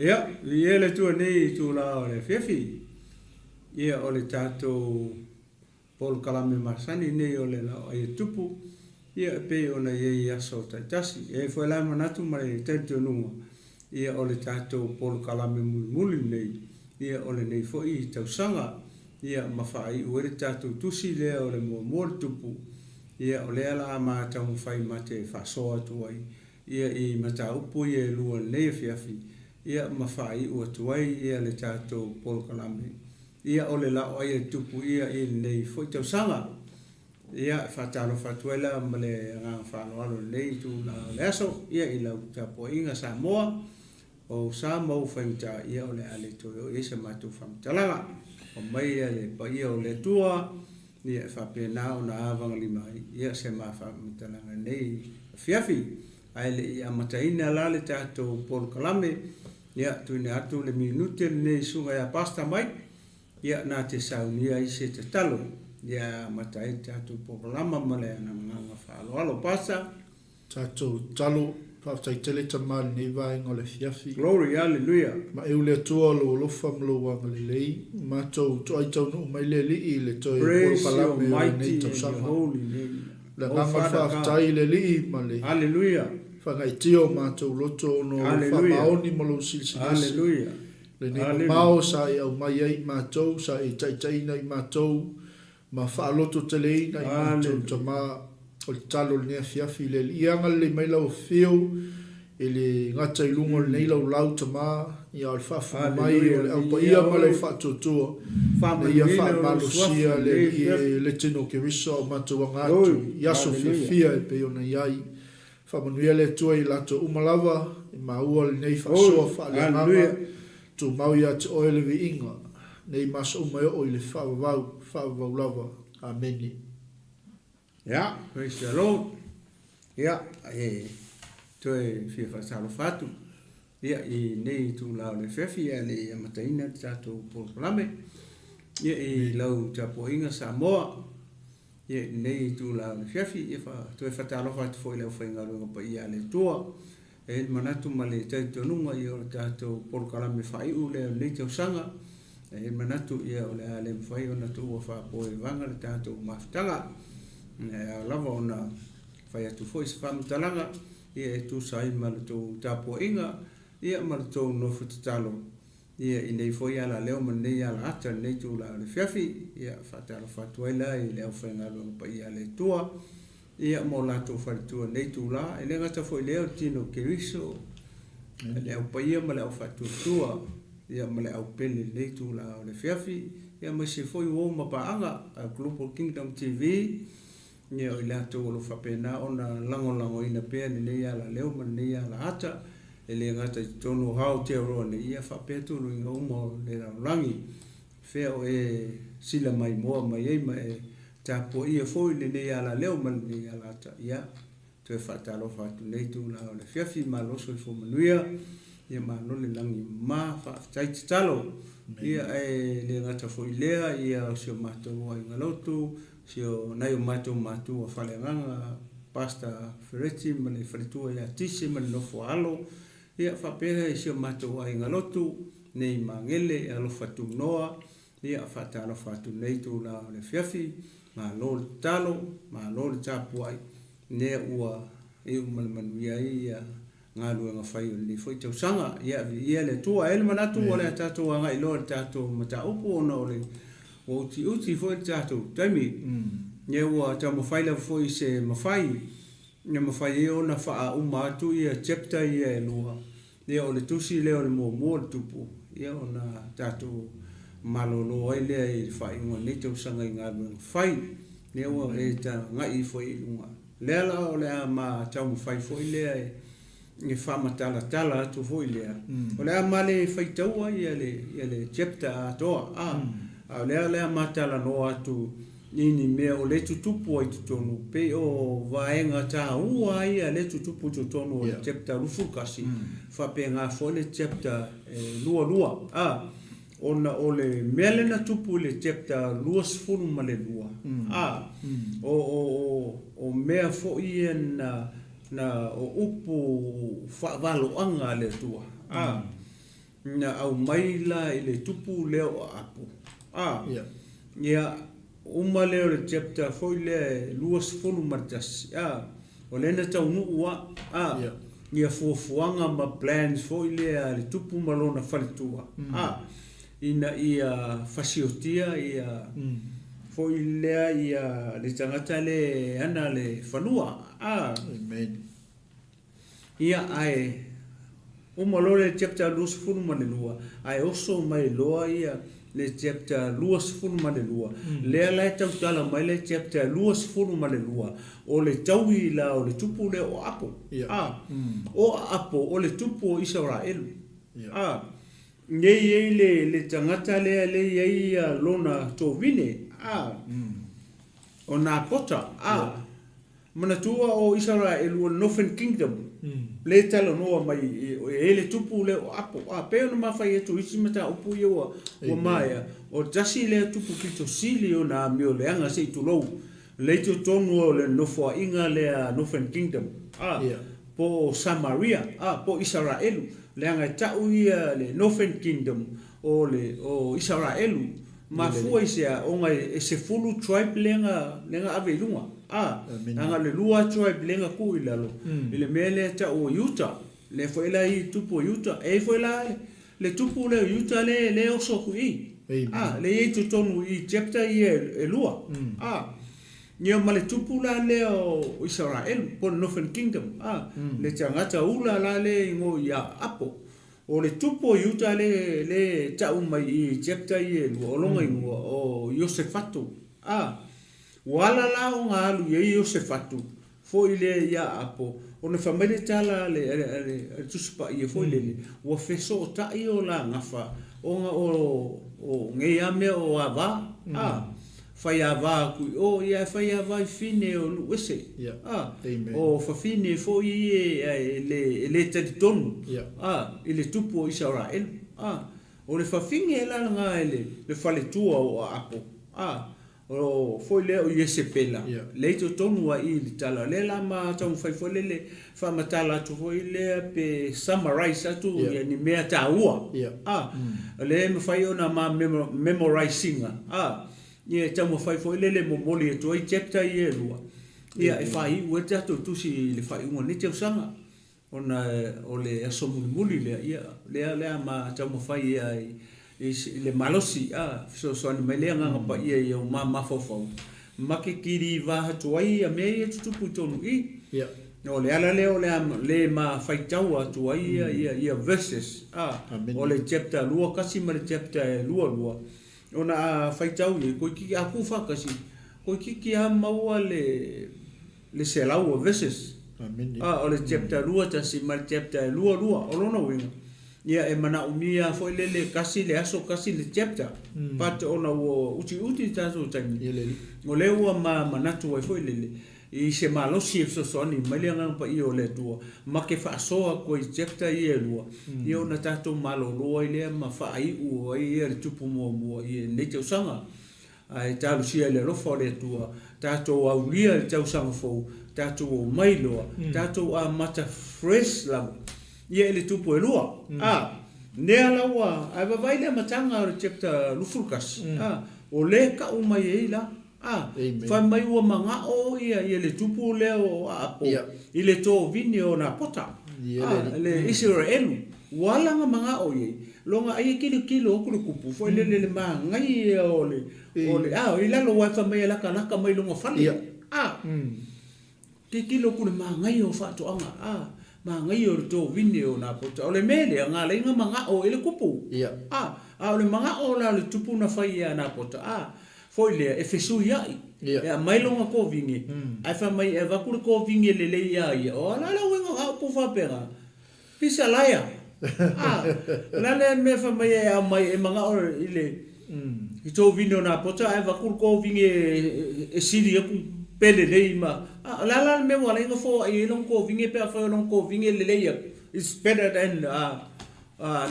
Ia, viia le Atua i lenei itula o le afiafi. Ia, o le tatou polokalame masani lenei o le Laoai e Tupu, ia e pei ona i ai i aso taitasi. E i ai foi la manatu ma le talitonuga, ia o le tatou polokalame mulimuli lenei, ia o lenei foi tausaga, ia ma faaiu ai le tatou tusi lea o le muamua o le Tupu, ia o lea la ma taumafai ma te faasoa atu ai ia i mataupu ia e lua i lenei afiafi, ia ma faaiu atu ai ia le tatou polokalame, ia o le laoai a Tupu ia i lenei foi tausaga. Ia, e faatalofa atu ai la ma le agaga faaaloalo i lenei itula o le aso, ia i lau tapuaiga Samoa, o ou sa ma ou faigata, ia o le a le toe oo i ai sa matou faamatalaga. Aumai ia le paia o le Atua, ia e faapena ona avagalima ai ia se ma faamatalaga i lenei afiafi. Ae le i amataina la le tatou polokalame, ia tuuina atu le minute lenei i Susuga ia Pastor Mike, ia na te saunia ai se tatalo, ia e amata ai le tatou polokalama ma le agaga faaaloalo. Pastor. Tatou tatalo, Faafetai tele Tama i lenei vaega o le afiafi. Glory, Hallelujah. Maeu le Atua lou alofa ma lou agalelei, matou toai taunuu mai le Alii i le toe Praise your polokalame o lenei mighty and your tausaga. holy name. Le O agaga o le Father God. faafetai i le Alii ma le Hallelujah. faagaitia o matou loto ona o lou Hallelujah. faamaoni ma lou silisili ese. Hallelujah. Lenei Hallelujah. mamao sa e aumai ai i matou, sa e taitaiina i matou, ma faalototeleina i matou Hallelujah. tama. O le tatalo i lenei afiafi i le Alii, ia agalelei mai lau afio e le gata i luga o lenei laulau tama, ia o le faafofoga mai o Hallelujah. le au Viia paia ma le au oe. faatuatua, ina ia Faamanuiina lou suafa faamalosia i le lenei Alii afiafi. e le tino o Keriso a o matou aga atu Glory. i aso Hallelujah. fiafia e pei ona i ai. Faamanuia le Atua i latou uma lava i maua lenei faasoa Glory. faaleagaga, Hallelujah. tumau ia te oe le viiga, nei ma aso uma e oo i le faavavau, faavavau lava. Amene. Ia, praise the Lord. Ia, e toe fia faatalofa atu ia i lenei itula o le afiafi ae le i amataina le tatou polokalame. Ia i lau tapuaiga Samoa, ia i lenei itula o le afiafi, ia fa, toe faatalofa atu foi i le aufaigaluega paia a le Atua. E i ai le manatu ma le talitonuga ia o le tatou polokalame faaiu lea o lenei tausaga. E i ai le manatu ia o le a le mafai ona tuua faapoevaga le tatou mafutaga. E ao lava ona fai atu foi se faamatalaga ia e tusa ai ma le tou tapuaiga ia ma le tou nofo tatalo ia i nei foi alaleo ma lenei alaata i lenei itula o le afiafi. Ia faatalofa atu ai la i le aufaigaluega paia a le Atua. Ia mo latou faletua i lenei itula, e le gata foi i lea o le tino o Keriso, le Au Paia ma le Au Faatuatua, ia ma le Au Pele i lenei itula o le afiafi, ia aemaise foi uo ma paaga a Global Kingdom TV, ia o i latou o lo o faapena ona lagolagoina pea lenei alaleo ma lenei alaata, e le gata i totonu o Aotearoa nei, ia faapea tuluiga uma o le lalolagi. Fea o e sila maimoa mai ai ma e tapuaia foi lenei alaleo ma lenei alaata, ia, toe faatalofa atu nei itula o le afiafi, malo soifua manuia, ia malo le lagi ma faafetai tatalo. Ia, ae le gata foi i lea, ia o si o matou aiga lotu, si o nai o matou matua faaleagaga, Pastor Fereti ma le faletua ia Tise ma le nofo a alo, ia faapea i si o matou aiga lotu, nei Magele e alofa tunoa, ia faatalofa atu nei itula o le afiafi, malo le tatalo, malo le tapuai, lea ua iu ma le manuia ai ia galuega fai o lenei foi tausaga. Ia viia le Atua. E i ai le manatu o le a tatou agai loa i le tatou mataupu ona o le ua utiuti foi le tatou taimi. Lea ua taumafai lava foi se mafai e mafai ai ona faauma atu ia chapter ia e lua. Ia o le tusi lea o le muamua o le Tupu, ia ona tatou malolo ai lea i le faaiuga o lenei tausaga i galuega fai. Lea ua e tagai ifo i luga. Lea la o le a ma taumafai foi lea e faamatalatala atu foi lea. O le a ma le faitaua ia le, ia le chapter atoa, a, a o lea o le a ma talanoa atu i ni mea o lea e tutupu ai totonu, pei o vaega taua ia lea e tutupu i totonu o le chapter 21, faapena foi le chapter 22, a, ona o le mea lea na tupu i le chapter 22, a, o, o, o, o mea foi ia na, na, o upu faavaloaga a le Atua, a. Na aumai la i le tupu lea o Aapo. A. Ia, uma lea o le chapter foi lea e 21, a, o lea na taunuu a, a, ia fuafuaga ma plans foi lea a le tupu ma lona faletua, a, ina ia fasiotia ia foi lea ia le tagata lea e ana le fanua, a. Amen. Ia, ae uma loa le chapter 22, ae oso mai loa ia le chapter 22, lea la e tautala mai le chapter 22, o le taui la o le tupu lea o Apo. A, o Apo o le tupu o Isaraelu. A, nei i ai le, le tagata lea lea i ai ia lona tovine, a, o Napota, a, Manatua o Isaraelu o le Northern Kingdom lea e talanoa mai e i ai le tupu lea o Apo. A pei ona ma fai atu isi mataupu ia ua ua maea, o le tasi lea tupu pito sili ona amio leaga se i tulou lea i totonu o le nofoaiga lea Northern Kingdom a po o Samaria a po o Isaraelu leaga e tau ia le Northern Kingdom o le o Isaraelu Mafua i se a? Ona e 10 tribe lea na lea na ave i luga. A, leaga o le lua tribe lea na tuu i lalo i le mea lea e tau o Iuta. Lea foi la e i tupu o Iuta. E i ai foi la le tupu lea o Iuta lea lea e oso atu i i. A, lea e i ai i totonu i chapter ia e lua. A, ia ma le tupu la lea o Isaraelu po o le Northern Kingdom. A, le tagata ula la lea e igoa ia Apo. O le tupu o Iuta le le tau mai i chapter ia e lua, o lona igoa o Iosefato. A, ua ala la ona alu i ai Iosefato, foi lea ia Apo, ona fai mai le tala a le, a le, a le, a le Tusi Paia foi lele, ua fesootai o la gafa ona o, o nei lava mea o ava. A, fai ava atu i o, ia ae fai ava i fine o nuu ese. A, o fafine foi ia e le, e le talitonu, a, i le tupu o Isaraelu. A, o le fafine la lena e le, le faletua o Aapo. A, o foi lea o Iesepela, lea i totonu a i i le tala, lea la ma taumafai foi lele faamatala atu foi lea pe summarize atu ia ni mea taua a lea e mafai ona ma memorize ina a ia e taumafai foi lele e momoli atu ai chapter ia e lua ia e faaiu ai le tatou tusi i le faaiuga o lenei tausaga ona o le aso mulimuli lea ia lea lea ma taumafai ia i le malosi a fesoasoani mai le Agaga Paia i ou ma mafaufau ma ke kiliva atu ai ia mea ia e tutupu i tonu i. O le ala lea o le a le ma faitau atu ai ia ia ia verses a o le chapter 21 ma le chapter 22 ona a faitau i ai koikiki a tuu faatasi koikiki a maua le le 100 o verses. A o le chapter 21 ma le chapter 22. O lona uiga, ia e manaomia foi lele tasi le aso tasi le chapter. But ona ua utiuti le tatou taimi, o lea ua ma manatu ai foi lele i se malosi e fesoasoani mai le Agaga Paia o le Atua ma te faasoa atu ai i chapter ia e lua, ia ona tatou malolo ai lea ma faaiu ai ia le tupu muamua i lenei tausaga. Ae talosia i le alofa o le Atua, tatou aulia i le tausaga fou, tatou omai loa, tatou amata fresh lava ia i le tupu e lua. A, nea la ua, ae vavaai le amataga o le chapter 21, a, o lea e tau mai ai la, a, fai mai ua manao ia, ia le tupu lea o Aapo i le tovine o Napota, a, le Iseraelu, Ua ala na manao i ai, loga ai e kilokilo atu le kupu foi lele le manaia o le, o le, a, i lalo aua e fai mai e latalata mai lona fale. A, tilotilo atu le manaia o faatoaga, a, manaia o le tovine o Napota. O le mea lea na ala ai na manao ai le kupu. A, a o le manao la o le tupu na fai ia Napota, a, foi lea e fesuiai, e aumai lona kovine, ae fai mai e avatu le kovine lelei ia ia. O a la le uiga o na upu faapena? He's a liar. Ah, o le a lea mea fai mai e aumai e manao i le i tou vine o Napota ae avatu le tou vine e sili atu pe lelei ma ah, o le a la le mea ua ala ai ona foai ai lona tou vine pe afai o lona tou vine e lelei atu it's better than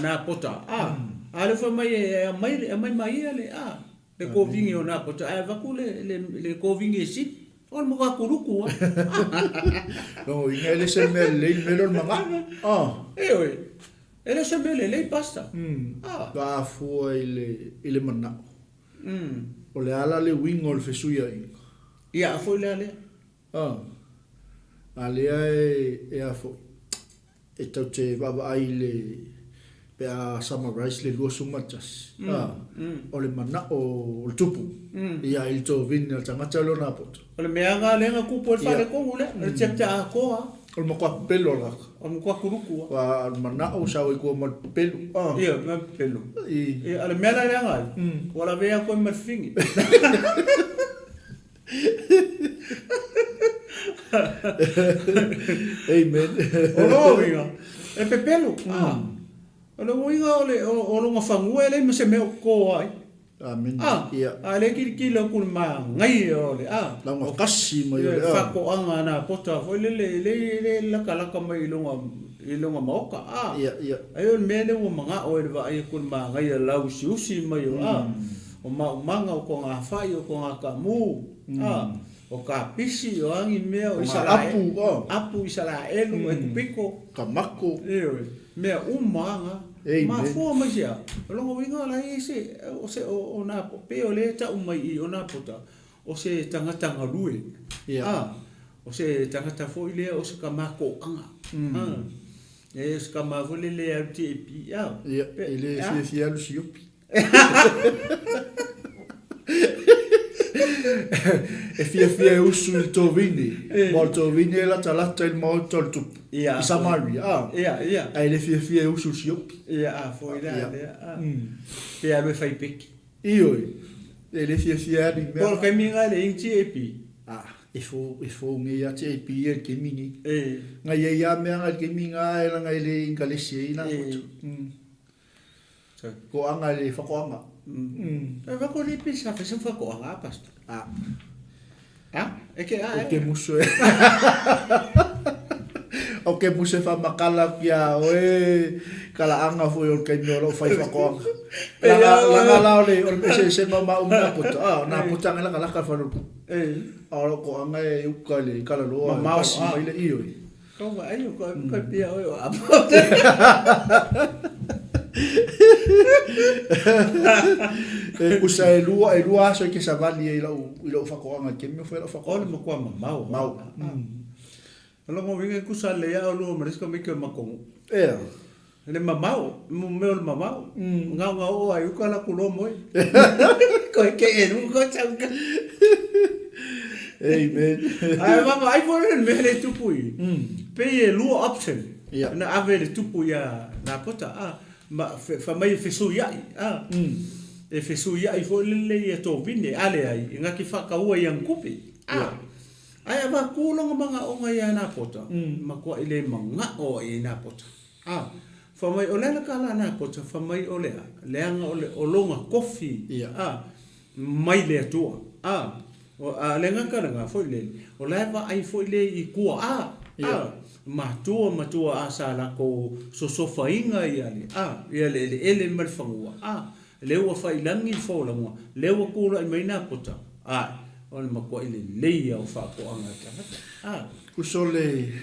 Napota. Ah, a lea fai mai e aumai aumai ma ia le ah le kovine o Napota ae avatu le le le kovine e sili. O le matua kuluku lava. Lona uiga e le se mea lelei le mea lea o le manao. Ioe. E le o se mea lelei Pastor. Ah. Afua i le, i le manao. O le a la le uiga o le fesuiaiga? Ia, a foi lea lea. Ah. A lea e, e a foi, e tau te vaavaai i le, pe a summarize le 21, ah, o le manao o le tupu, ia, i le tovini a le tagata lea o Napota. O le meaga lea na tupu ai le faaletonu lea, o le chapter atoa lava. O le matua pepelo o le tagata. O le matua kuluku lava. Aua o le manao sa ai tua ma le pepelo. Ia, ma le pepelo. Ia, a o le mea la leaga ai, ua lavea atu ai ma le fafine. Amen. O lona uiga, e pepelo. O le uiga o lona fanua e leai ma se mea o toto ai. Amene. A, Ia. a le kilikili atu le manaia o le a. Lauga kasi mai o le a. Faatoaga a Napota foi lele, le le lakalaka mai i lona, i lona maota a. Ia, ia. Ai o le mea lea ua manao ai le vaai atu i le manaia lauusiusi mai o a, o maumaga, o togafai, o togataamu, a, o kapisi, o a ni mea, o Isalae, Apu, a. apu Isalaelu, o Ekupito. Kamako. Ioe. Mea uma lava na. Amen. Mafua mai se a? O lona uiga la e i ai se, o se, o, o na, pei o lea e tau mai i i o Napota, o se tagata galue. Ia. A, o se tagata foi lea o se tama toaga. A, e o se tama foi lele e alu TAP, a. Ia, e le fiafia alu siopi. E fiafia e usu i le tovine, ma o le tovine e latalata i le maota o le tupu, i Samaria, a, ae le fiafia e usu i le siopi. Ia, a foi la lea, a. Pe alu e fai peki. Ioe, e le fiafia e alu i mea. Po o le taimi lena e leai ni TAP. A, e fou, e fou nei a TAP ia i le taimi nei. E. Na i ai a mea nga i le taimi na e langa e le ingalesi ai na poto. Koanga le whakoanga. E whako le pisa fe se whakoanga a pastor. A. A? E ke a. O ke muso e. O ke muso e whamakala ki a oe kalaanga foi o le kaimi o lau whai whakoanga. Langa, langa la o le, o le ese ese ma ma umna puta. A, na puta ngai laka laka whanu. A o lau koanga e uka le kalaloa. Mamao, Pasi mai le iyo e. Kau vaai o koe koe pia oe o apo. E kusa e lua, e lua aso i ke savali ai lau, i lau whakoanga, ke mea whai lau whakoanga. Ole makoa mamao. Mau. Longo winga kusa le ia o lua mariska me ke makongo. Ea. Le mamao, mo mea o le mamao. Ngao ngao o ai uka la kulo moe. Koe ke e nu ko chau ka. Amen. Ai mama ai foi le mea le tupu i. Pei e lua option. Ia. Na ave le tupu ia na pota a ma fa mai e fesuiai a. E fesuiai foi le le ia tovine ale ai nga ki whakaua i ankupe. A. Ai ava kulonga manga onga ia na pota. Ma kua ile manga o i na pota. A, fa mai o le ala ka la Napota, fa mai o le a, leaga o le o loga kofi, a, mai le Atua, a, o, a le gata le ga foi le, o la e vaai foi le i kua, a, a, matua matua a sa lakou sosofaina ia le, a, ia le eleele ma le fanua, a, lea ua failagi le folauga, lea ua tulai mai Napota, a, o le matuai lelei ia o faatoaga a tagata, a. Uso le,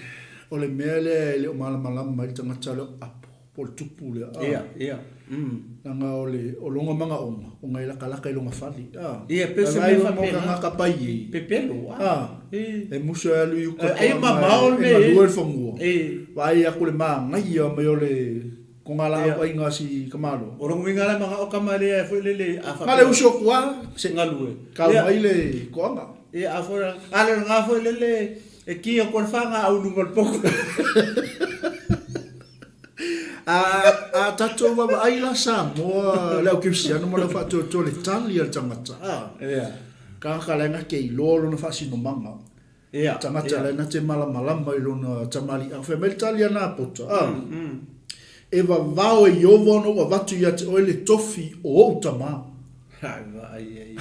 o le mea lea e le o malamalama ai le tagata lea o apo, po o le tupu lea, a. Ia, ia, mm. Leaga o le, o lona magaoga, ona e lakalaka i lona fale, a. Ia, pe o se mea faapena. Lana ka pai ei. Pepelo, a. A. E. E musu e alu i uka Ai mamao le e mea e. galue le fanua. E. Vaai aku le magaia mai o le, ko nga laau aiga si Kamalo. O lona uiga la magao kama lea foi lele a faapea. Na le uso aku a se galue. Kau mai le koanga. Ia a foi a le nga foi lele e ki ko le whanga au lunga o le poko. A a tatou vaavaai la Samoa le au kerisiano ma le au faatuatua le tali a le tagata a. Ia. Tagata la e gake iloa lona faasinomaga. Ia. Tagata la e nate malamalama i lona tamaliiaga. Fai mai le tali a Napota, a, E vavao e Ieova ona ou avatu ia te oe le tofi o ou tamā. Ai vaai ai ia.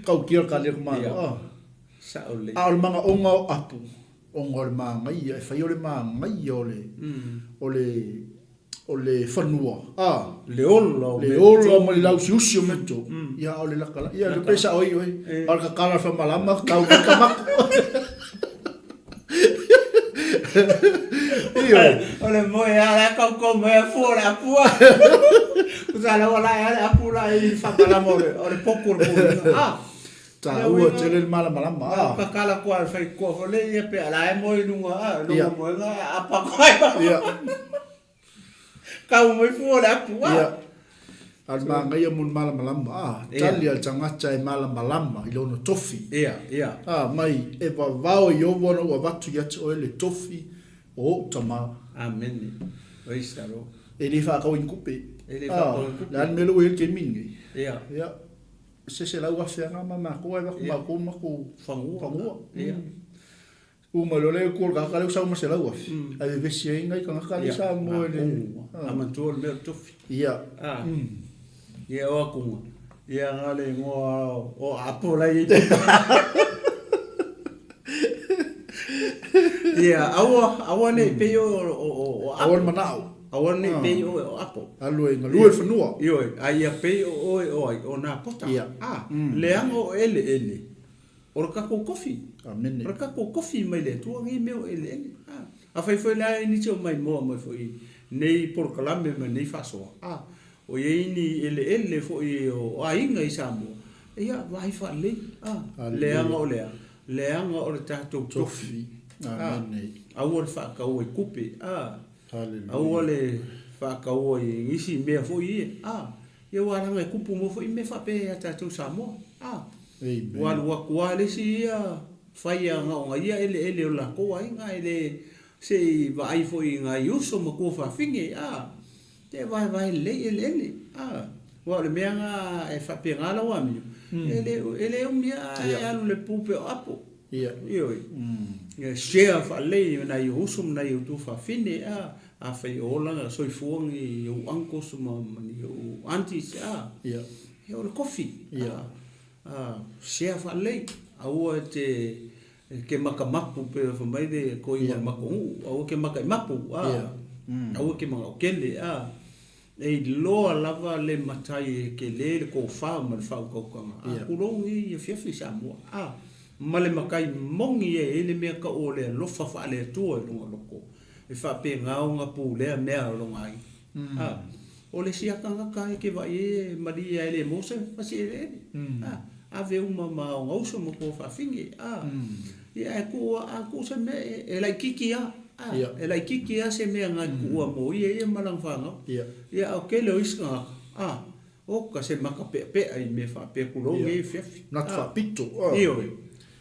Kau kia ka lea ka malo, a. Sao lelei. A o le magaoga o Apo, ona o le magaia, e fai o le magaia o le, o le, o le fanua, a. Le ola o Le ola ma le lausiusi o meto. Ia, a o le laka la. Ia, le pe sao ai oe. A o le kakala o le whamalama, kau mai ka mako. Ioe. O le moe lava la e kaukau mai a fua o le apu a. Tusa la ua lae lava le apu la i faamalama o le o le potu o le koliga. Ah. Taua tele le malamalama a. Kakala koa le faitotoa foi lea ia pe a la e moe i luga a, luga moega e aapa atu ai. Ia. Kau mai fua o le apu a. Ia. A o le manaia mo le malamalama a, tali a le tagata e malamalama i lona tofi. Ia, ia. A, mai e vavao i Iowa ona ua avatu ia te oe le tofi o ou tama. Amene. Praise the Lord. E le faatau i ni kupe. E le faatau i ni kupe. A, le a le mea lea ua i ai le taimi lenei? Ia. Ia. Se 100,000 lava ma matou ae avatu matou le matou fanua. Fanua. Ia. U mai loa lea i tua o le tagata lea ua sau ma 100,000, ae vevesi ai nai tagata lea sa moe i le... A matua le mea o le tofi. Ia. Ia o akuga. Ia nga le igoa o apo la i ai. Ia, aua, aua ne i pei oe o apo. Aua le manao. Aua ne i pei oe o apo. Alu e galue le fanua. Ioe, a ia pei o oe o ai, o Napota. Ia. Leaga o eleele. O le tatou tofi. Amene. O le tatou tofi mai le Atua nei mea o eleele. A, afai foi la e nisi o maimoa mai foi nei polokalame ma nei faasoa, a, o i ai ni eleele foi o aiga i Samoa, ia, vaai faalelei, a, leaga o le a? Leaga o le tatou tofi. Amene. Aua le faataua i tupe, a, aua le faataua i nisi mea foi ia, a, ia ua alaga e tupu mo foi mea faapea ia tatou Samoa, a. Ua alu atu lava le isi ia fai a na ona ia eleele o le latou aiga ae le se i vaai foi i nai uso ma tuafafine a e vaevae lelei eleele a aua o le mea na e faapena lau amio e le e le umi a e alu i le pu pea o apo ioe ia share faalelei ma nai ou uso ma nai ou tuafafine a afai o ola soifua ni ou uncles ma ni ou aunties a ia o le kofi a Sea faalelei, aua e te ke makamapu pei ona fai mai le toeaina o le matou nuu, aua ke maka i mapu, aua ke manao tele, e iloa lava le matai e tele le tofa ma le faautautaga, a tulou nei afiafi i Samoa, ma le matai moni e i ai le mea tau o le alofa faale-Atua i lona loto, e faapena ona pulea mea a lona aiga. A, o le isi lava tagata e te vaai ai e malie lava e le maua se fasi eleele. A, ave uma ma ona uso ma tuafafine. A, ia ae tuu lava, a tuu se mea e laitiiti lava. A, e laitiiti lava se mea na tuua mo ia ia ma lana fanau. Ia, a o le tele o isi tagata, a, oka se maka peapea i mea faapea tulou nei afiafi. Manatu faapito. Ioe,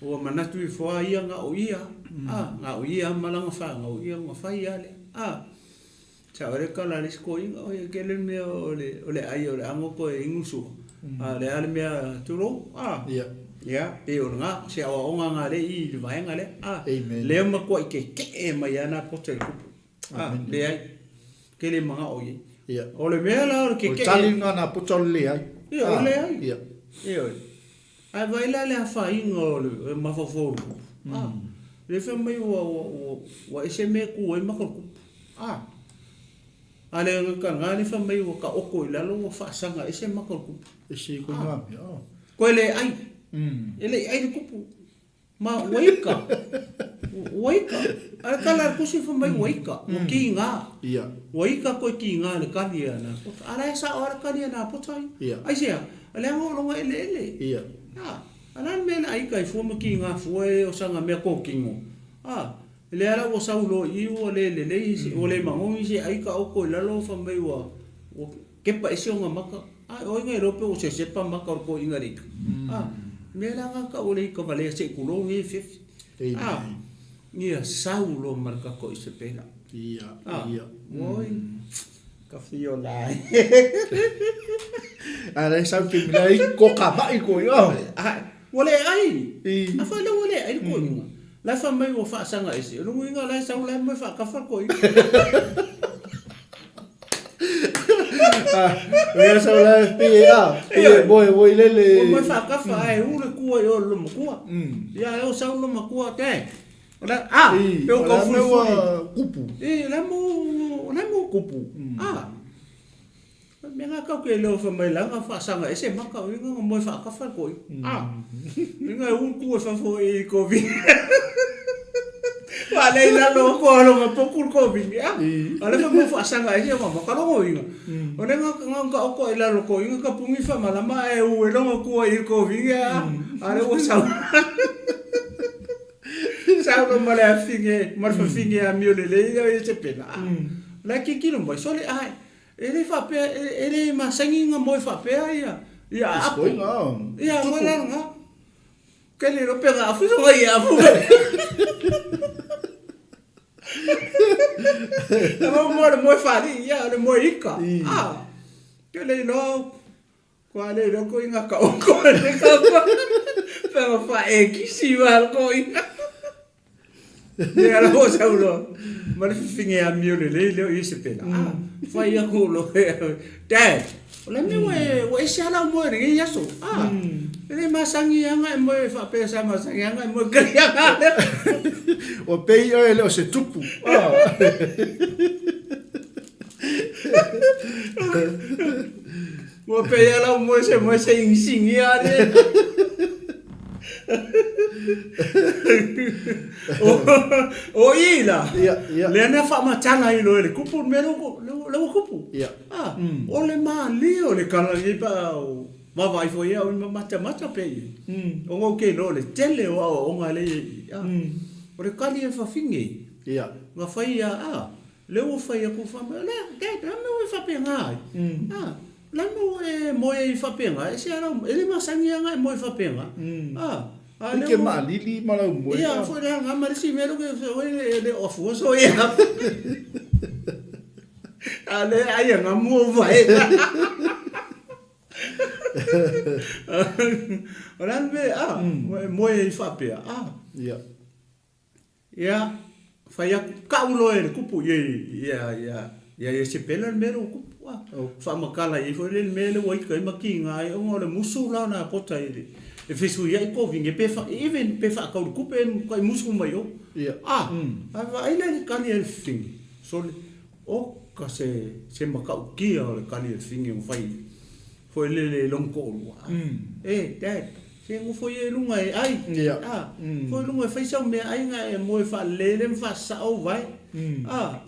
ua manatu ifo lava ia na o ia, a, na o ia ma lana fanau, ia ona fai lava lea. A. Sao ai le tala a le isi toeaina, oi e tele le mea o le, o le ai o le ago toe inu sua. A o le a le mea, tulou, a. Ia. Ia, pei o lena, o se aoaoga lena lea i i le vaega lea, a. Amen. Lea matuai tetee mai lava na poto e tupu. A, Amen. leai. Tele manao i ai. Ia. O le mea la o le O le tetee. tali lena na poto o le leai. Ia, o le leai. Ia. Ioe. Ae vaai la le afaina o le mafaufau o le tupu. A, lea fai mai ua, ua, ua, ua ese mea e tu ai maka o le tupu. A, a le gagana lea fai mai ua taoto i lalo ua faasaga ese maka o le tupu. Ese i koina mea. Koe le ai. E le i ai le tupu. Ma ua ika. Ua ika. A le tala a le tusi fai mai ua ika. Ua kiga. Ia. Ua ika koe kiga i le kali a Napota. A la e sao lava le kali a Napota ia. Aisea? Leaga o lona eleele. Ia. A, a le a le mea na ika ai fua ma kiga fua e o sana mea kokino. A, lea la ua sau loa i i ua le lelei, ua le magogi se ai taoto i lalo fai mai ua, ua kepa ese ona maka. A, o ai na iloa pe ua sesepa maka o le toeaina le ika. A, mea la na tau o le ika valea se i tulou nei afiafi. A, ia sau loa ma le tatou Isabela. Ia, ia. Oi, ka fio la. A la e sau te mea i ko ka mai ko ia. A, ua le ai. A fai lea ua le ai le toeaina. La e fai mai ua faasaga ese. O le uiga la e sau la e moe faakafa le toeaina. Ia sau la e pe a, pe e moe moe lele. Ua moe faakafa ae u le kua i o le lomatua. Ia e o sau le lomatua te. O la a, pe o kau fulifuli. Kupu. E, la mo, la mo kupu. A. Mea nga kau ke leo fai mai la nga faasaga ese maka o inga nga moe faakafa le toeaina. A. Inga e u le kua i fafo i Kovi. Faalei i lalo o ko longa poku le kovigi a. A le fa mo faasaga ai sia ma ka longo inga. O le nga nga ka oko i lalo ko inga ka pungi fa malama e u e longa kua i kovigi a. A le ua sau. Sau lo ma le afinge, ma le fafinge a mio le lei o i se pela. La kikilo mai sole ai. E le faapea, e le masani nga moe faapea ia ia apo. Ia mo la nga. Ke le lo pega afu so ngai afu. Mo mo le moe fali ia le moe ika. Ah. Ke le lo ko le lo ko inga ka o ko le ka ko. Pega fa e kisi wa ko inga. Ia la o sau loa ma le fifine amio lelei lea o Iesepela. Ah, fai aku loa e, Dad, o le mea ua e, ua ese lava lau moe i lenei aso. Ah, e le masani lava e moe faapea sa masani lava e moe kalia lea. Ua pei oe e le o se tupu. Ah. Ua pei lava lau moe se moe se inisinia lea. O i la, lea na faamatala ai loa e le kupu le mea lea ua kupu. Ah, o le malie o le kala nei pe a vaavaai foi au i matamata pea i ai. Ona ou te iloa o le tele o aoaoga lea i ai. O le kali e fafine, na fai a, ah, lea ua fai atu fai mai, lea, dad, o le a le mea ua e faapena ai? Ah, La mea ua e moe ai faapena, e se ala, e le masani lava ona e moe faapena. Ah, a lea ua. Ike maalili ma lau moe. Ia, foi la nga ma le isi mea lea ua e le o afua so ia. A le ai nga mua ua e. O le a le mea, ah, ua e moe ai faapea, ah. Ia. Ia, fai atu, kau loa e le kupu ia ia ia ia Iesepela le mea lea ua kupu, a. Faamatala i ai foi le mea lea ua ika ai ma kiga ai ona o le musu la o nā pota i le e fesuiai kovine pe fa even pe faatau i le kupe e matuai musu mai o. A, a vaai la i le kali a le fefine, sole, oka se se matautia o le kali a le fefine ua fai Foi lele i lona toalua, E, Dad, se nofo ia i luga e ai. A, foi i luga e fai sau meaai na e moe faalelei ma faasasao ou vae. A,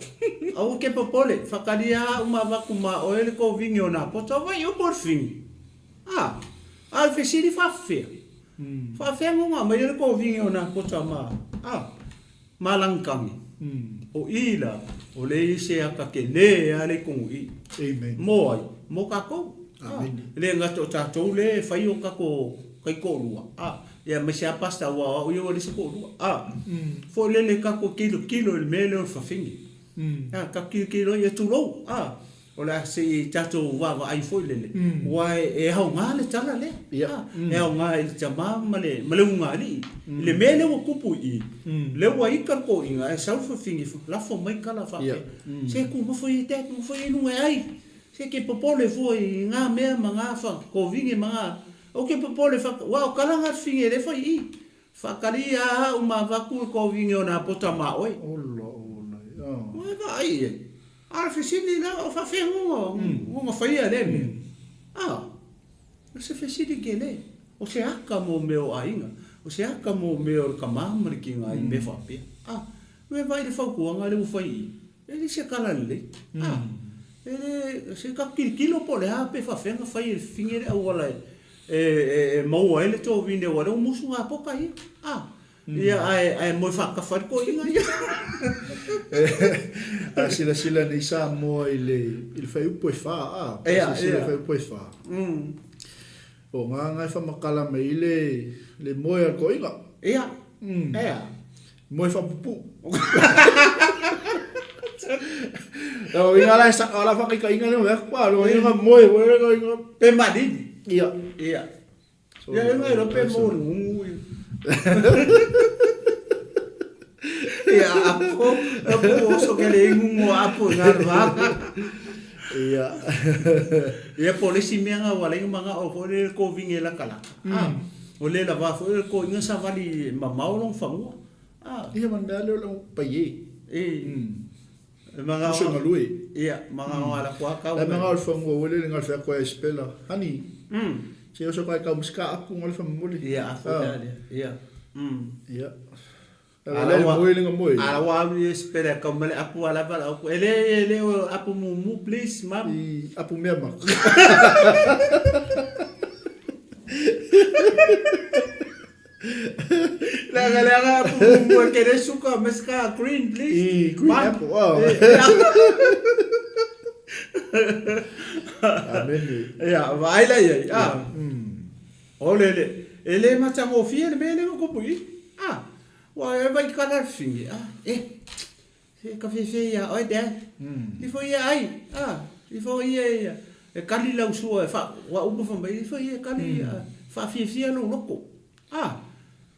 aua ke popole, faatalia au ma avatu ma oe le kovine o nā poto, vai opo le fini. A, a o le fesili faafefea? Faafefea ona aumaia le kovine o nā poto ma, a, ma Lagikagi? O i la, o le i se aka tele a le i tonu i. Amen. Mo ai? Mo tatou. Amene. E le gata o tatou le e fai o tatou kaitoalua, a, ia aemaise a pastor aua o au ia ua leai se toalua, a, foi lele tatou tilotilo i le mea lea o le fafine. A, tatou tilotilo ia tulou, a, O le a se i tatou vaavaai foi lele, aua e aoga le tala lea. E aoga i le tama ma le, ma le ugaalii. I le mea lea ua tupu i i, lea ua ika le toeaina ae sau le fafine lafo mai tala faapea, Se tu nofo ia dad, nofo ia i luga e ai. Se ke popole fua i nga mea ma nga kovine ma nga, ou ke popole aua o tala nga fafine lea e fai i i. Faatali a au ma avatu le kovine o Napota ma oe. Ola ola e a. Ua vaai i ai. A o le fesili la, o faafea ona faia lea mea? A, o se fesili tele. O se aka mo mea o aiga. O se aka mo mea o le tama ma le tina i mea faapea. A, ua vaai i le fautuaga lea ua fai i i. E le se tala lelei. A, e le, se tatou tilotilo po o le a pe faafefea ona fai e le fafine le auala e e maua ai le tovine aua o lea ua musu gapoka ia. A, ia ae, ae moe faatafa ai le toeaina ia. A silasila nei Samoa i le, i le fuaiupu e fa, a, a silasila i le fuaiupu e fa. O nga nga e whamakala mai i le, le moe a le toeaina. Ia, ea. Moe faapupuu. O inga la sa ala whakaikainga lea mea kwa lo inga moe moe lo inga pe malili. Ia. Ia. Ia inga ro pe mo ngungu. Ia apo apo o so ke le ngungu apo nga va. Ia. Ia po le si mea nga wala inga manga o ko le ko vinge la kala. Ah. O le lava foi le ko inga savali mamao long fanua. Ah. Ia man mea leo long paie. E. Manga o galue. Ia, manga o ala kua kau. La manga o fanua o le ngal fea koe spela. Honey. Se oso kai kau muska apu ngol fa muli. Ia, afu ah. Ia. Ia. A la ua moe le moe. A la ua alu ia Isapela e kau mai le apu a la valaau atu, E le, e le o apu mumu please mum. I apu mea ma. Leaga leaga apu mumu e kele suka me ska green please. I green Mum. apple. Oh. Amene. Ia, vaai la iai. Ah. O le le, e le matagofie le mea lea ua tupu i i. Ah, ua e vai kala le fini, ah, e, se ka fiafia ia oe dad. Ifo ia ai, ah, ifo ia ia, e kali lau sua e fa, ua uma fa mai, ifo ia e kali, mm. faafiafia lou loko. Ah,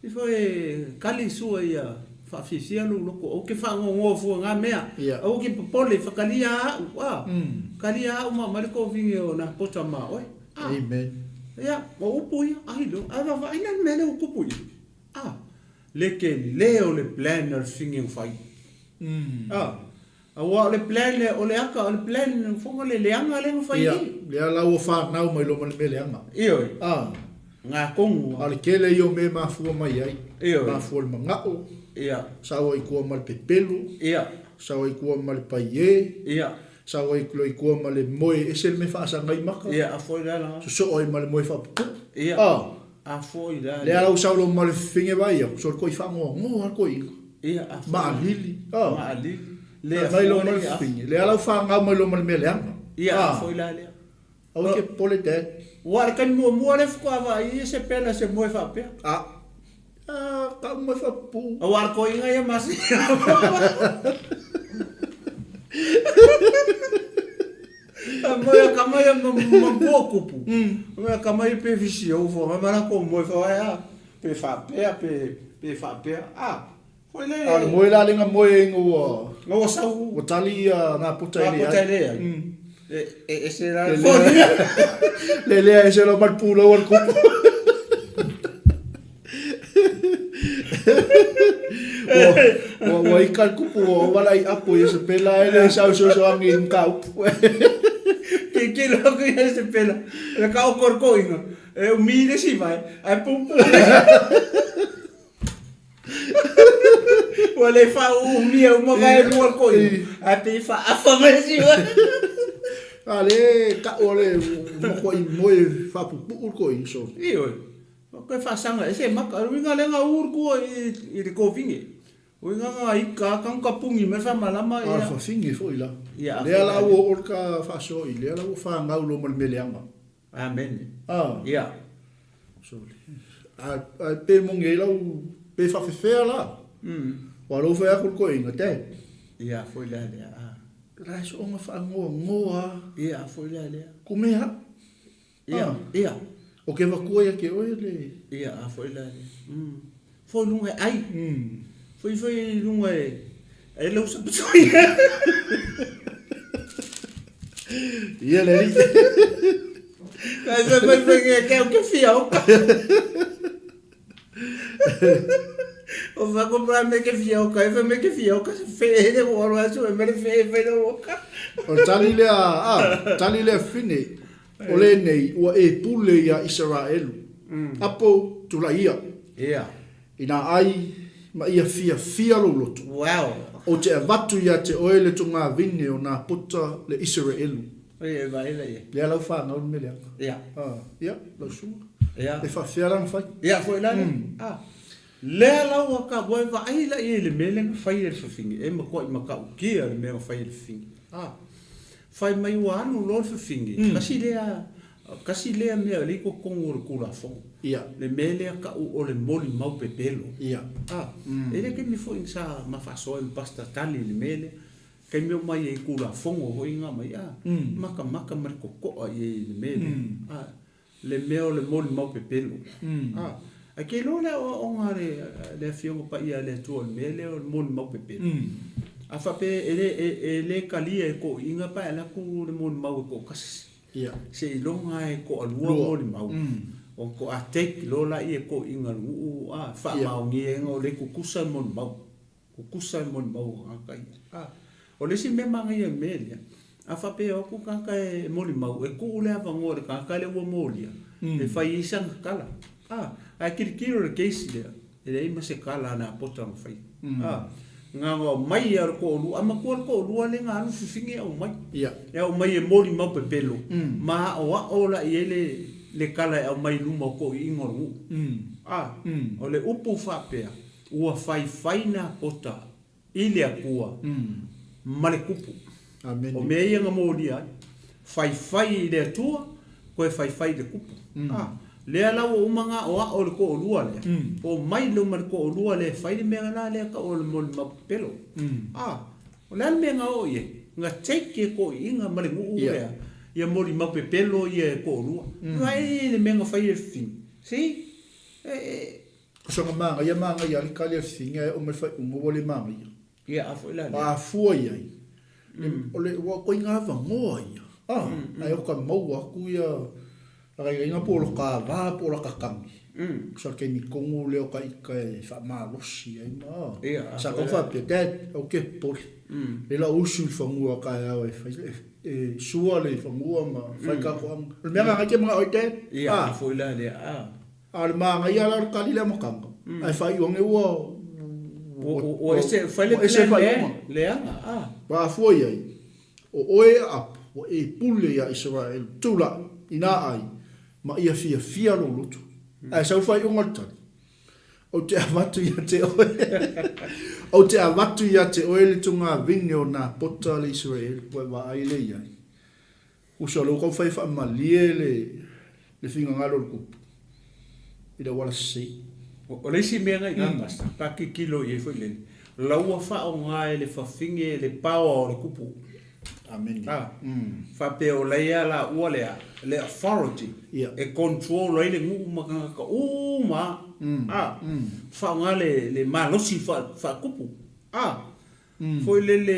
ifo e kali sua ia faafiafia lou loko, ou ke fagogoa fua ngā mea, yeah. Aua ke popole, whakalia au, ah, kalia au ma mai le kōwhingi o nā pota mā oe. Ah. Amen. Ia, o upu ia, ai lo, ai vaavaai la le mea lea ua tupu i i. Ah, le tele o le plan a le figi ua fai. Ah, aua o le plan lea, o le aka, o le plan foga le leaga lea na fai i Ia, i. lea la ua fanau mai loa ma le mea leaga. Ioe. Ah. Ngā kongu. A o le tele ia o mea e mafua mai ai. Ioe. Mafua le manao. Ia. Sau ai kua ma le pepelo. Ia. Sau ai kua ma le paie. Ia. Sau ai loa i tua ma le moe ese le mea faasagai maka. Ia, a foi la la. Sosoo ai ma le moe faapupuu. Ia. Ah. A foi la. Lea la ua sau loa ma le fefege vai aku, so le koi faagoagoa le koiga. Ia, a foi. Maalili. Ah. Maalili. Lea Mai loa foi ma le lea. fefege. Lea la ua fagau mai loa ma le mea leaga. Ia, a Ah. foi la lea. Aua ke popole dad. Ua le taimi muamua lea faatoa vaai ia se pela se moe faapea. Ah. Ah, kau moe faapupuu. Aua le koiga ia masina. Moe a kama ia ma pua kupu. Moe a kama ia pe fisi au fo ma la ko moe fa ia pe faapea pe pe faapea. Ah. Foi le. A o le moe la lenga moe inga ua. Nga ua sau. Ua tali ia ngā pota e le ai. Ngā pota e le ai. E ese la. Le lea. Le lea ese lo mal pulou al kupu. Ua ua ika le kupu ua wala i apo ia se pela e le sau so so angi i ka upu. Ke ke lo ku ia se pela. Le ka o korko inga. E umi le si vai. Ai pum pum. Ua le faaumia uma vae lua le koina, ae pei e faaafa mai si oe. A le kau o le makuaʻi moe faapupuu le koina so. Ioe, koe faasaga ese maka, o le uiga lea na ū le kua i le kovine. Uiga na ika ka ka pungi mai le faamalama A o le fafine foi la. Ia, Lea la ua oo le ka faasoa i lea la ua fanau loa ma le mea leaga. Amene. A. Ia. Sorry. A, a pe moni ai lau, pe faafefea la. Ua lou fai aku le toeaina, Dad. Ia, foi lea lea. A. La e sooga faanoanoa. Ia, foi lea lea. Ku mea. Ia, ia. O ke vatua ia ke oe le. Ia, a foi lea lea. Foi lunga e ai. Foi foi lunga e ai lau sapatoi. Ia le alii. Ai fai fai fai ke ke ke fia oka. O fa ko pra me ke fia oka, e fa me ke fia oka se fe le o ro asu e me le fe fe le oka. O le tali lea, a, tali lea fine, o lenei ua e pule iā Isaraelu. Apo, tulai ia. Ia. Inā ai ma ia fiafia lou loto. Wow. Ou te avatu iā te oe le togavine o nā pota le Isaraelu. Oi e vaela ia. Lea lau whanau le mele anga. Ia. Ah, ia, lau sunga. Ia. E whawhea lana whai. Ia, foi la lea. Ah. Lea lau a ka ua e vaai la ia i le mea lea na fai e le fafine. E matuai matautia le mea na fai e le fafine. Ah. Fai mai ua alu loa le fafine. Kasi lea, kasi lea mea o lea i totonu o le Tulafono. Ia. Le mea lea tau o le molimau pepelo. Ia. Ah. E le taimi foi sa ma faasoa ai ma Pastor Tali i le mea lea. Taimi o mai ai Tulafono foi nga mai, ah, makamaka ma le totoa i ai i le mea lea. Ah. Le mea o le molimau pepelo. Ah. Ae ke iloa le aoaoga a le, le Afioga Paia a le Atua o le mea lea o le molimau pepelo. A faapea e le, e, e le kalia e toʻiga pe a alu atu le molimau e toʻatasi. Ia. Seiloga lava e toʻalua molimau. Ona toʻa take loa laia e toʻiga o le nuu, a, faamaonia ai o lea e tutusa le molimau. Tutusa le molimau o tagata ia. A, o le isi mea manaia i le mea lea, a faapea e o atu le tagata e molimau, e tuu le avanoa i le tagata lea ua molia, e fai ai sana tala. A, ae tilotilo i le case lea, e leai ma se tala a Napota na faia. A, na ona aumai lava o le toalua, a matua le toalua lea na alu fifine e aumai. E aumai e molimau pepelo ma aoao la i ai le, le tala e aumai i luma o toeaiina o le nuu. A, o le upu faapea, ua faifai Napota i le Atua ma le tupu. O mea ia na molia ai, faifai i le Atua, toe faifai i le tupu. A, lea la ua uma ona aoao le toalua lea, omai loa ma le toalua lea e fai le mea la lea e tau o le molimau pepelo. A, o le a le mea na oo i ai? Na take e toeaiina ma le nuu lea ia molimau pepelo ia e toalua. Vaai le mea na fai e le fafine. See? E, Usoga manaia manaia le kali a le fafine ae oo mai le faaiuga ua le manaia. Ia a foi la lea. A fua i ai, o le ua koiga avanoa ia, a, ae o ka maua atu ia lakailaiga po o lo ka va po o la ka kagi. Sa le taimi tonu lea o ka ita e faamalosi ai ma, a. Sa tau faapea, Dad, aua te popole. Lea la o usu i le fanua taeao e fai e sua le fanua ma fai takoaga. O le mea lena e te manao ai, Dad? Ia a foi la lea, a. A o le manaia la o le kali le amataga, ae faaiu ane ua Ua ese, fai le plan le, leaga, a. Ma a fua i ai, o oe e Apu, ua e pule iā Isaraelu, tulai, inā ai, ma ia fiafia lou loto. Ae sau faaiuga o le tali, Ou te avatu ia te oe, ou te avatu ia te oe le tugavine o Napota le Isaraelu, ua e vaai lea i ai. Uso lea ua taumafai e faamalie le le finagalo o le tupu i le auala sese. O le isi mea na i ina Pastor, pe a tilotilo i ai foi lele, la ua faaaoga e le fafine le power o le tupu. Amene. A, faapea o la ia laua le a, le authority e control ai le nuu ma tagata uma a. Faaaoga le le malosi faatupu. A, foi lele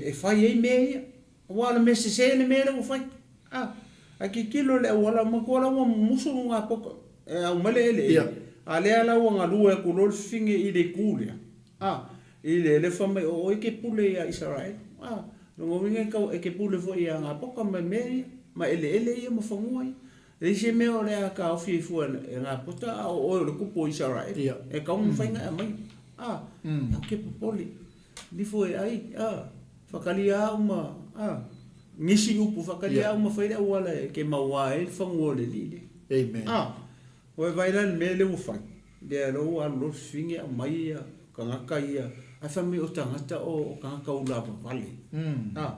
e fai ai mea ia. Aua o le mea sese le mea lea ua fai. A, ae tilotilo i le auala, matua la ua mumusu luga poto e aumai le eleele, a lea la ua galue atu loa le fafine i le itu lea, a, i le lea fai mai o oe e te pule ia Isaraelu. A, lona uiga e tau e te pule foi ia Gapoka ma mea ia, ma eleele ia ma fanua ia. E leai se mea o le a taofi ai fua e Gapota a o oe o le kupu o Isaraelu. E tatau ona mafai ona e aumaia. A, ou te popole. Nifo e ai, a, whakaria au ma, a, ngisi upu, whakaria au ma whai le auala e ke maua ai le fanua o le alii lea. Amen. A, ua e vaai la i le mea lea ua fai, lea loa ua alu loa le fafine aumai ia tagata ia, ae fai mai o tagata o tagata ulavavale. A,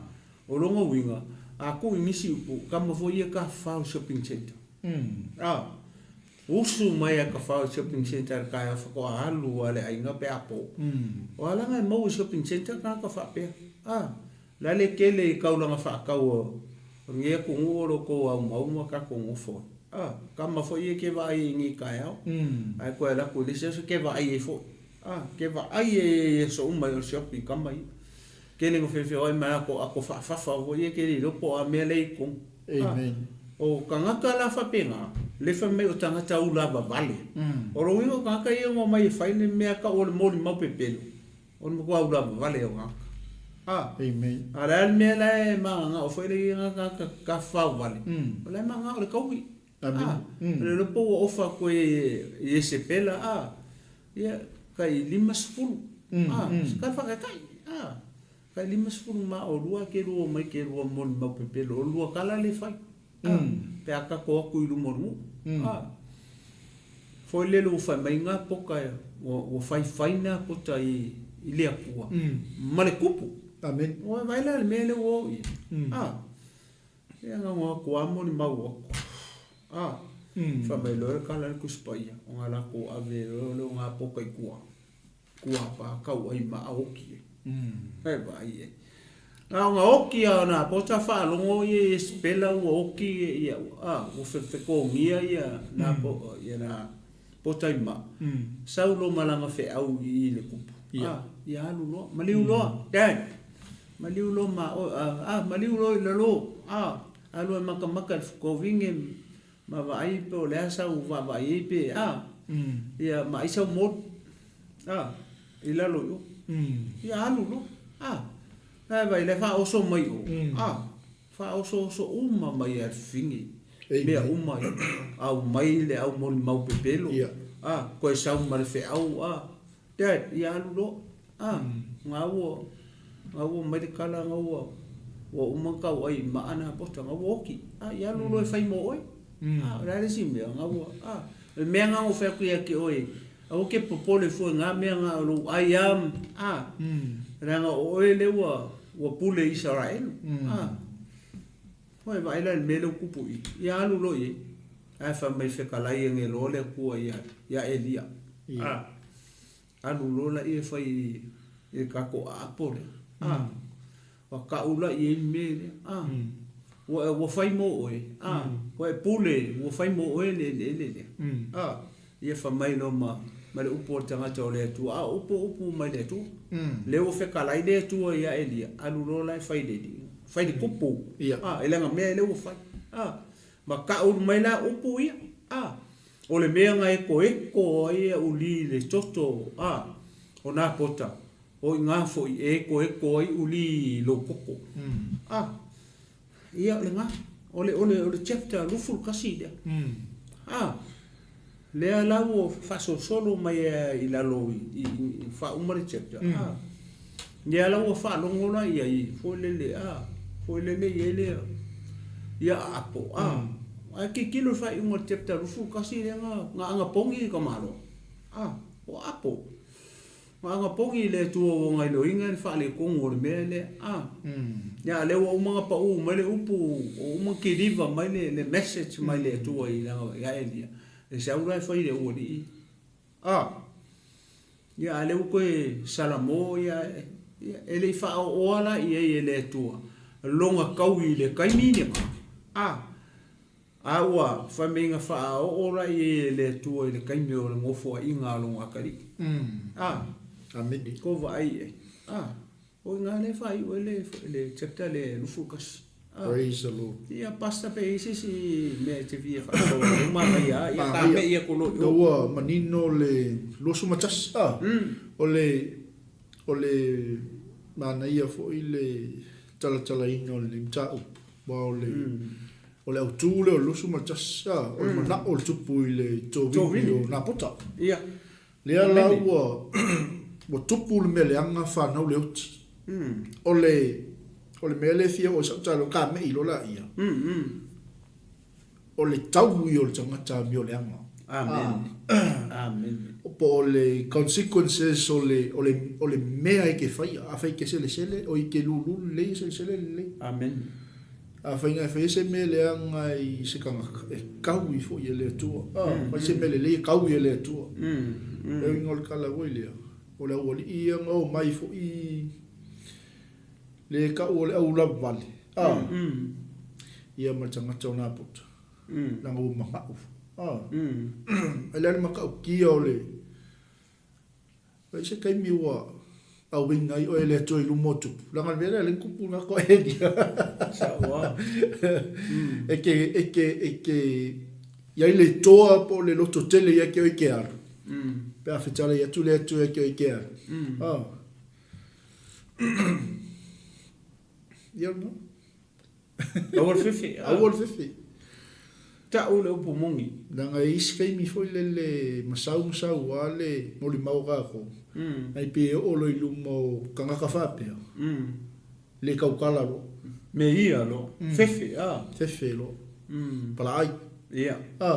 o lona uiga, a tuu i nisi upu, tama foi ia tafafao i shopping centre. A, Usu mai a ka fao i shopping centre i le taeao faatoa alu a le aiga pe a po. O a laga e maua i shopping centre tagata faapea. A, la le tele i taulaga faatau o lenei atunuu o lo outou aumau ma tatou nofo ai. A, tama foi ia ke vaai ai i nei taeao, ae toe alu atu i le isi aso ke vaai ai foi. A, ke vaai ai i aso uma i o le shopping tama ia. Tele na feofeoai mai a ko faafafa foi ia ke le iloa po o a mea la e i totonu. Amen. O tagata la faapena, le fai mai o tagata ulavavale. O lona uiga o tagata ia na omai e fai le mea tau o le molimau pepelo, o le matua ulavavale o tagata. A. Amen. A o le a le mea la e magagao foi le ia tagata tafafao vale, o la e magagao i le taui. Amen. A. O le iloa po ua ofa atu e Iesepela, a, ia, tai 50. A, se tala faataitai. A. Tai 50 ma olua ke lua omai ke lua molimau pepelo o lua tala le fai a pe a tatou atu i luma o le nuu a foi lele ua fai mai na pota ua faifai na pota i le Atua ma le tupu. Amen. Ua vaai la i le mea lea ua oo i ai a ia na ona o atu lava molimau atu a fai mai loa le tala a le Tusi Paia ona latou ave loa lea o na pota i tua. Kuapa kau ai ma oki ai. E vaai ai. Na ona oki lava o Napota faalogo ia i Esepela ua oki ia, a, ua fetogia ia ia Napota i maa. Sau loa ma lana feau i i le kupu. A, ia alu loa. Maliu loa, Dad. Maliu loa ma oe, a, maliu loa i lalo. A, alu e makamaka i le fekovine Ma vaai pe o le a sau vaavaai ai pe a, ia ma ai sau moli, a, i lalo i o. Ia alu loa, a, la e vaai la e faaoso mai o, a, faaosooso uma mai a le fafine, mea uma ia, aumai le au molimau pepelo, a, toe sau ma le feau, a, Dad, ia alu loa. A, nga ua, nga ua mai le tala nga ua, ua uma ona tauai i maa Napota, nga ua oti. A, ia alu loa e fai mo oe. A, o le a le isi mea, nga ua, a. O le mea nga na ou fai atu ia te oe, aua te popole fua i na mea nga o lou ai a, a, leaga o oe lea ua, ua pule i Isaraelu. A, ua e vaai la i le mea lea ua tupu i i, ia alu loa i ai. Ae fai mai fetalai ane loa le Atua ia, ia Elia. A. Alu loa laia e fai i le tatou aapo lea, a, ua tau la i ai le mea lea, a, ua, ua fai mo oe, a, ua e pule, ua fai mo oe le eleele lea, a. Ia fai mai loa ma, ma le upu a le tagata o le Atua, a o upu o upu mai le Atua. Lea ua fetalai le Atua ia Elia, alu loa la e fai i le alii, fai i le tupu, a, e leaga mea lea ua fai, a. Ma tau mai la upu ia, a. O le mea na ekoeko ai au li le toto, a, o Napota, o iga foi e ekoeko ai u li i lou koko. A, ia o lena, o le, o le, o le chapter 21 lea. A, lea la ua faasolosolo mai a i lalo i, i, i faauma le chapter, a, lea la ua faalogo la i ai foi lele, a, foi lele i ai le, ia aapo, a. Ae tilotilo i le faaiuga o le chapter 21 lea na, na anapogi i tamaloa. A, o aapo. Na anapogi i le Atua ua gaioiga le faaletonu o le mea lea. A, ia a lea ua uma ona pau mai le upu, ua uma ona kiliva mai le, le message mai le Atua i lana, ia Elia, e sau la e fai i le aualii. A, ia a lea ua toe salamo, ia, ia e le i faaooa la i ai e le Atua lona taui i le taimi lena. A, a ua fai mai na faaoo la i ai e le Atua i le taimi o le nofoaiga a lona atalii. A, Amene. Kou vaai i ai. A, o i ina lea e faaiu ai le, le chapter lea 21. A. Praise the Lord. Ia, Pastor, pe i ai se isi mea e te fia faasoa ai, manaia lava, ia tamei atu loa i o. Ua manino le 21, a, o le, o le manaia foi le talatalaina o lenei mataupu, aua o le, o le autu lea o le 21, a, o le manao o le tupu i le tovini o Napota. Ia. Lea la ua ua tupu le mea leaga fanau le oti. O le o le mea lea e fia oo i sau tala ka mei loa laia. O le taui o le tagata amio leaga. Amen. Amen. Po o le consequences o le o le o le mea e ke faia. Afai e ke selesele o i ke lulu lelei e selesele lelei. Amen. Afai na e faia se mea leaga i se tagata, e kaui foi e le Atua. A fai se mea lelei e kaui e le Atua. E uiga o le tala foi lea, o le aualii ia na omai foi le tau o le au lavale, a, ia ma le tagata o Napota, leaga ua manao. A, ai le a le matautia o le Ai se taimi ua auina ai oe e le Atua i luma o Tupu, leaga o le mea lea lea na tupu na koe Elia. Sao lava. E te, e te, e te, i ai le toa po o le loto tele ia te oe ke alu. Pe a fetalai atu le Atua ia te oe ke alu. Ah. Ia lena. Aua le fefe. Aua le fefe. Tau le upu moni. Leaga e i ai si taimi foi lele masau masau a le molimau a kākou. Ai pe oo loa i luma o tagata faapea, le tautala loa. Me ia loa. Fefe, a. Fefe loa. Palaai. Ia. A.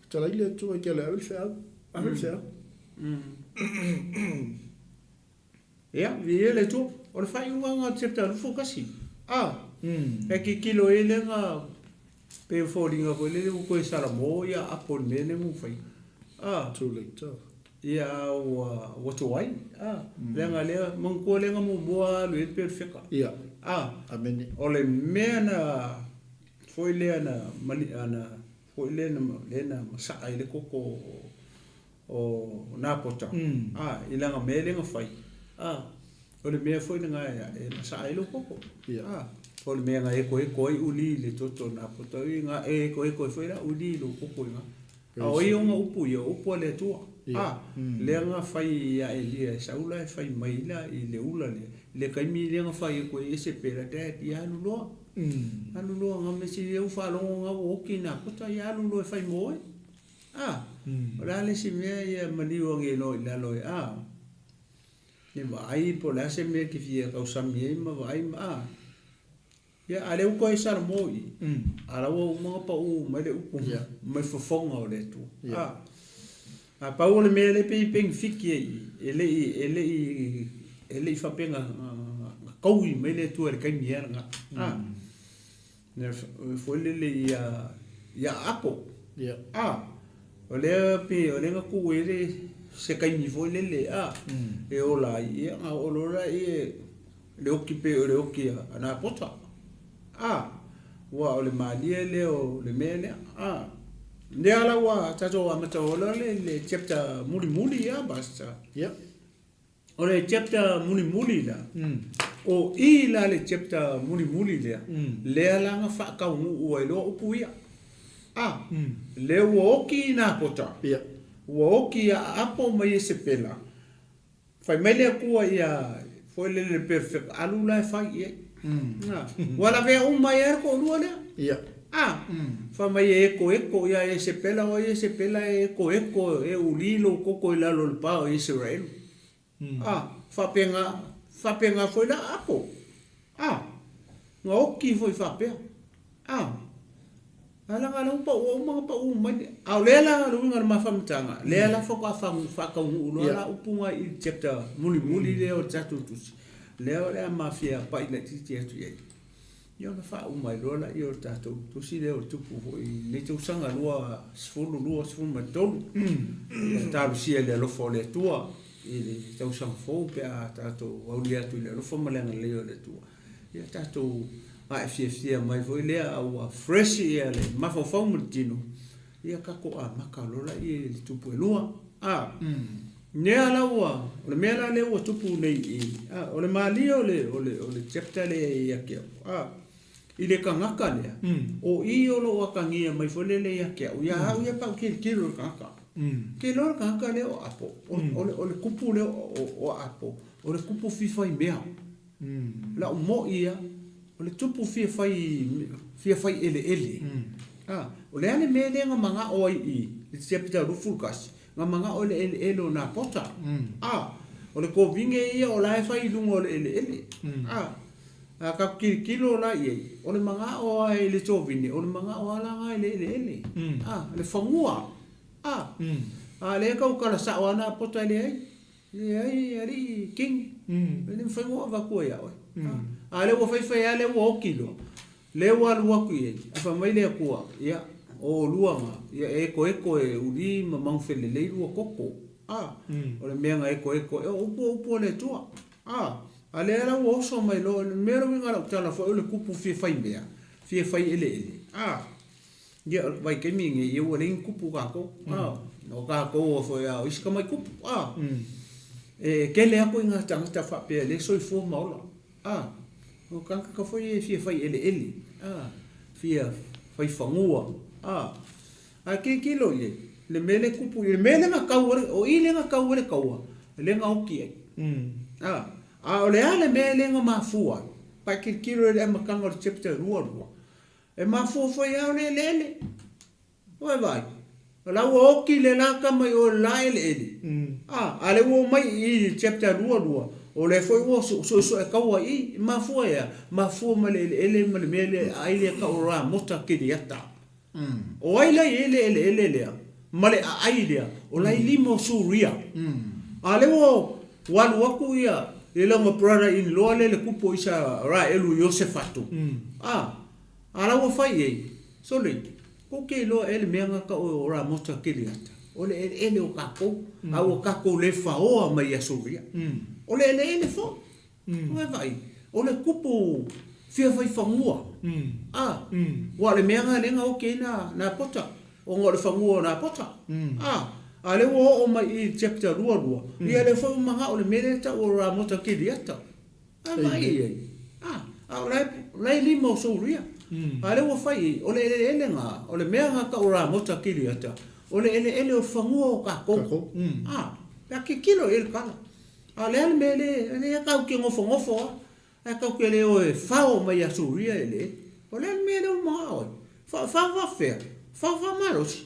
Talai le Atua i ke ale ave le feau. Ave le feau. Ia, viia le Atua. O le faaiuga lena o le chapter 21. A, e tilotilo i ai lea na, pei o foliga foi lele ua toe salamo ia apo i le mea lea na ou faia. A. Too late. Ia, a ua, ua tuai. A, leaga lea, manatua lea na muamua alu i ai le perofeta. Ia. A. Amene. O le mea na, foi lea na, mali, na, foi lea na, lea na masaa ai le koko o, o Napota, a, i lana mea lea na fai, a, o le mea foi lena e masaa ai lou koko, a, o le mea na ekoeko ai uli i le toto o Napota, oi na e ekoeko ai foi la uli i lou koko i ina. A o ai ona upu ia, o upu a le Atua, a, lea na fai ia Elia e sau la e fai mai la i le ula lea, i le taimi lea na fai atu ai Esepela, Dad, ia alu loa, alu loa, na mea sili ua faalogo na ua oti Napota, ia alu loa e fai mo oe. A, o le a le isi mea ia maliu age loa i lalo e a? Ia vaai po o le a se mea e te fia tausami ai ma vaai ma a. Ia, a o lea ua toe Salamo i i, a o la ua uma ona pau mai le upu mai fofoga o le Atua. A, a pau o le mea lea e pei e penefiti ai i i, e le i, e le i, e le i faapea na, na taui mai le Atua i le taimi ea lena. A, foi lele ia, ia Apo. A, o lea pei o lea na tuu i ai se taimi foi lele, a, e ola ai, ia ona oo loa lea le oki pei o le oki a Napota. A, ua o le malie lea o le mea lea. A, lea la ua tatou amata loa le chapter mulimuli ia, Pastor. Yep. O le chapter mulimuli la, o i la le chapter mulimuli lea, lea la na faataunuu ai loa upu ia. A, lea ua oki i Napota, ua oki ia Aapo ma Iesepela, fai mai le Atua ia foi lele le perfect alu la e fai i ai. Ua lavea uma ai lava le toalua lea. A, fai mai e ekoeko ia Iesepela, o Iesepela e ekoeko e uli lou toto i lalo o le pa o Iseraelu. A, faapena, faapena foi la Apo. A, na oki foi faapea. A, a leaga o lea ua pau, ua uma ona pau mai le, a o lea la le uiga o le ma faamatalaga, lea la faatoa faataunuu loa la upu na i le chapter mulimuli lea o le tatou tusi, lea o le a ma fia pai laitiiti atu i ai. Ia ona faauma ai loa lea o le tatou tusi lea o le tupu foi i lenei tausaga 2023. Ia talosia i le alofa o le Atua i le tausaga fou pe a tatou aulia atu i le alofa ma le agalelei o le Atua. Ia tatou ae fiafia mai foi lea a ua fresh ia le mafaufau ma le tino, ia tatou amata loa lea i le tupu e lua. A, Lea la ua, o le mea la lea ua tupu nei i i, a, o le malie o le, o le, o le chapter lea ia te au, a, i le tagata lea, o i o lo o atagia mai foi lele ia te au, ia au ia pe a ou tilotilo i le tagata, ke iloa le tagata lea o Apo, o, o le, o le kupu lea o, o, o Apo, o le kupu fia fai mea. Lau mo'i ia, o le tupu fia fai, fia fai eleele. A, o le a le mea lea na mana'o ai i i le chapter 21, na mana'o i le eleele o Napota. A, o le kovine ia o la e fai i luga o le eleele. A, a tatou tilotilo la i ai, o le mana'o lava i le tovine, o le mana'o lava la na i le eleele. A, le fanua. A, a lea e tau tala sa'o lava Napota e leai. Leai alii king, e le mafai ona ou avatua ia oe. A lea ua fai fai lava lea ua oti loa, lea ua alu atu i ai, ae fai mai le Atua, ia, o olua na, ia e ekoeko e uli ma manufelelei lua toto. A, o le mea na ekoeko, o upu o upu a le Atua. A, a lea la ua oso mai loa, o le mea le uiga o lau tala foi o le kupu fia fai mea, fia fai eleele. A. Ia, o le vaitaimi lenei, ia ua leai ni kupu tatou. A, o tatou foi a o isi tamai kupu. A, e tele atu i ngā tagata faapea e le soifua ma ola. A, o tagata foi ia e fia fai eleele. A, fia fai fanua. A, ae tilotilo i ai, le mea lea e kupu, le mea lea na tau ai, o i lea na tau ai le taua, lea na oti ai. A, a o le a le mea lea na mafua ai? Pe a tilotilo i le amataga o le chapter 22, E mafua foi lava o le eleele. Ua e vaai, o la ua oti le la tama i o i le la eleele. A, a lea ua omai i i le chapter 22, o lea foi ua suesue taua i i. E mafua e a? Mafua mai le eleele ma le mea lea e aai lea e tau o Ramota Kiriata. O ai la e i ai le eleele lea ma le aai lea? O la e i lima o Suria. A lea ua Ua alu atu ia i lona brother in law lea le kupu o Isaraelu Iosefatu, a, a la ua fai i ai, Sole, kou ke iloa ea le mea na tau o Ramota Kiriata, o le eleele o kakou, a ua kakou le faoa mai ia Suria. O le eleele foi. Ua e vaai, o le kupu fia fai fanua, a, ua o le mea na lea na oki ai na Napota, ona o le fanua o Napota, a, a lea ua oo mai i chapter 22, ia lea foi ua manao le mea lea e tau o Ramota Kiriata. A vaai i ai, a, a o la e, la e lima o Suria, a lea ua fai i ai, o le eleele na, o le mea na tau o Ramota Kiriata, o le eleele o le fanua o tatou, a, pe a tilotilo i ai le tala. A o le a le mea le, lea tatou te nofonofo lava, ae tatou te le o e fao mai ia Suria e le. O le a le mea lea ua manao ai? Fa, fao faapefea? Fao faamalosi.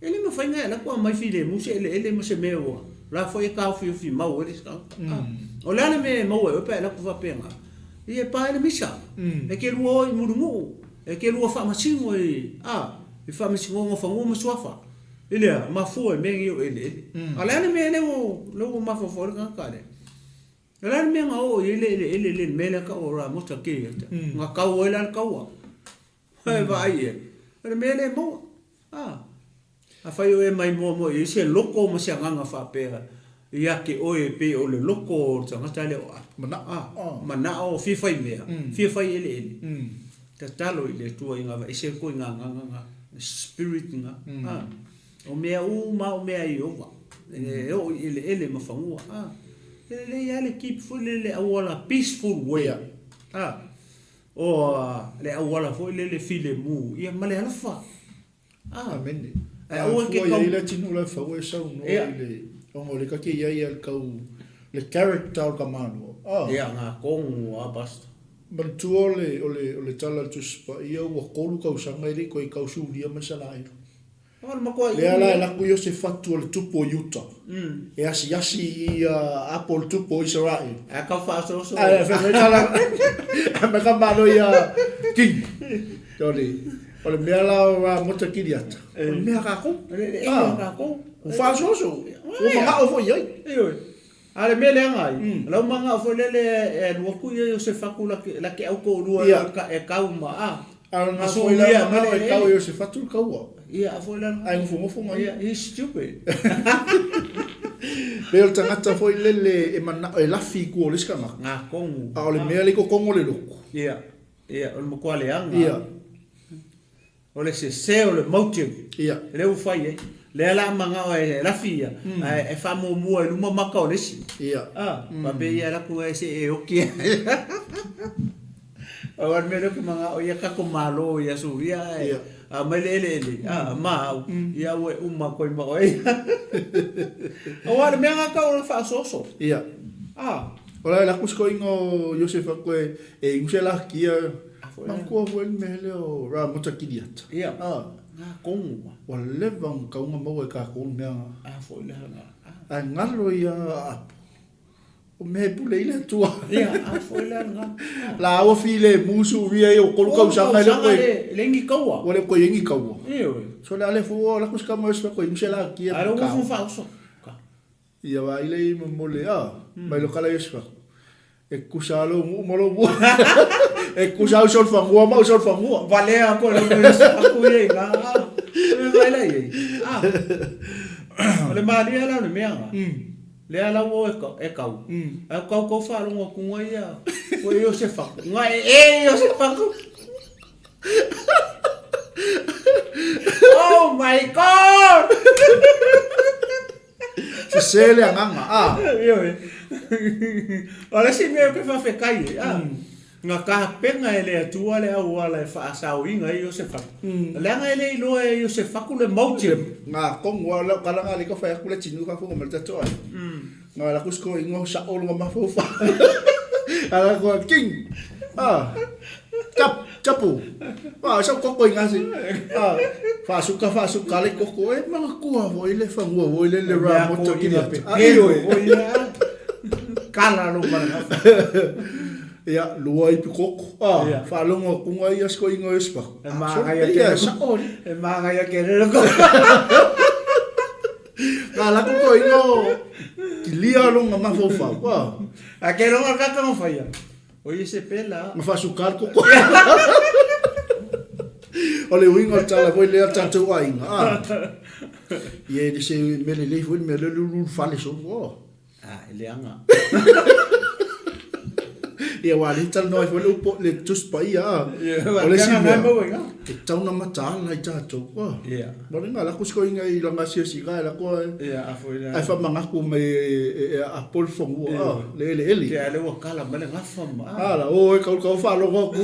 E le mafai ona e alu atu aumai filemu se eleele ma se mea ua, la foi e taofiofi mau ai le isi tagata. O le a le mea e maua ai oe pe a e alu atu faapena? Ia e pa ai le misa. E te lua o i Mulinuu, e te lua faamasino i, a, i Faamasinoga o Fanua ma Suafa. I le a? Mafua i mea nei o eleele. A o le a le mea lea ua, lea ua mafaufau ai le tagata lea? O le a le mea na oo i ai le eleele lea i le mea lea e tau o Ramota Kiriata? Na tau ai la le taua. E vaai i ai, o le mea lea e maua. A, afai o e maimoa moa i ai se loko ma se agaga faapea ia te oe e pei o le loko o le tagata lea o Apo. Manao. Manao, fia fai mea, fia fai eleele. Tatalo i le Atua ina aveese le ituaiga agaga lena, le spirit lena. A, o mea uma lava o mea a Ieova, e oo i eleele ma fanua. A, e lelei lava le keep foi lele auala peaceful way. A. O le auala foi lele filemu, ia ma le alofa. Ah. Amene. Ae aua ke kau. Ia le tino la fau e saunoa i le ona o le ka ke ia ia le kau le character o ka manu. Ah. Ia nga kongu a pastor. Manatua o le o le o le tala a le Tusi Paia ua kolu kausaga e le i koe kau Suria ma Isaraelu. Lea la e lako Iosefatu o le tupu o Iuta, e asiasi i Apo o le tupu o Isaraelu. Ae kau faaosooso. Ae fai mai tala, ae mai ka malo ia King. O le, o le mea la o Ramota Kiriata, o le mea a kākou. O le eleele a kākou. Ua faaosooso, ua manao foi i ai. Ioe. A o le mea leaga ai, o lau manao foi lele e alu atu ia Iosefatu la te au toalua e kau ma a. A o lena foi la manao e kau e Iosefatu le kaua. Ia, a foi la. Ae nofonofo mai. Ia, he's stupid. Pei o le tagata foi lele e manao e lafi i tua o le isi tagata. Nga kongu. A o le mea lea i totonu o le lotu. Ia, ia, o le matua leaga. Ia. O le sese o le motive. Ia. Lea ua fai ai. Lea la manao e lafi ia, ae e faamuamua i luma maka o le isi. Ia. A, faapea ia alu atu se e oki ai. Aua o le mea lea ou te manao ia tatou malo ia Suria ae aumai le eleele, a, ma au, ia ua e uma atu ai ma oe. Aua o le mea lena tau o le faaosooso. Ia. A. O la e laku si toeaina o Iosefa koe e inu se lakia. Manatua foi le mea lea o Ramota Kiriata. Ia. Nga kongu ma. Ua leva ona tatau ona maua e tatou le mea na. A foi le hana. Ae galo ia Apo. O mea e pule ai le Atua. Ia, a foi le hana. Laua filemu suia ia ua kolu kausaga e le koe. E le ni kaua. Ua le koe i ni kaua. Ioe. So le ale fua o la kusi kama osi koe inu se lakia. Ae ua fu faaoso. Ia vaai lea i momole a, mai lo kala Iosefa. E kusa a lou nuu ma lou mua. E kusa au solofangua ma au solofangua. Valea koe lo Iosefa ku ia i nga. E vai la i. Ah. O le malia la o le mea nga. Lea la ua e kau. Ae kau kau faalogo atu nga ia. Ko Iosefa. Nga e e Iosefa ku. Oh my God! Sese le agaga, a. Ioe. O le isi mea ou te faafetai ai, a, na tapena e le Atua le auala e faasaoina ai Iosefatu. Leaga e le iloa e Iosefatu le motive. Nga tonu a lau tala nga le ka fai atu le tinu ka fofo ma le tatou ai. Nga la kusko ingo sa olo nga mafofa. Ala ko king. Ah. Tap Chapu. Ah, sa koko inga si. Ah, faasuka faasuka le koko e manatua foi le fanua foi le le ra mo to kiri. Ah, ioe. Kala lo mana. Ia, lua ipi koko. Ah, faalogo atu nga ia siko inga espa. E māngai ake. Ia, sa'o. E māngai ake le koko. Nga la koko inga o kilia longa mafaufau. Ah. A ke longa kaka ngo whaia. O Iesepela. Ma faasuka le koko. O le uiga o le tala foi lea tatou aiga, a. Ia e le se mea lelei foi le mea lea le uluulu fale solo, oh. Ah, e leaga. Ia aua lea e talanoa ai foi le upu le Tusi Paia, a. O le isi mea, e tatau ona mataala i tatou, a. Ia. Ma le ga lako sikoiga i lana asiasiga e lako ae. Ia, a foi la. Ae faamanatu mai e apo le fanua, a, le eleele. Ia, lea ua kala mai le gafa ma. A la, o e kau kau faalogo atu.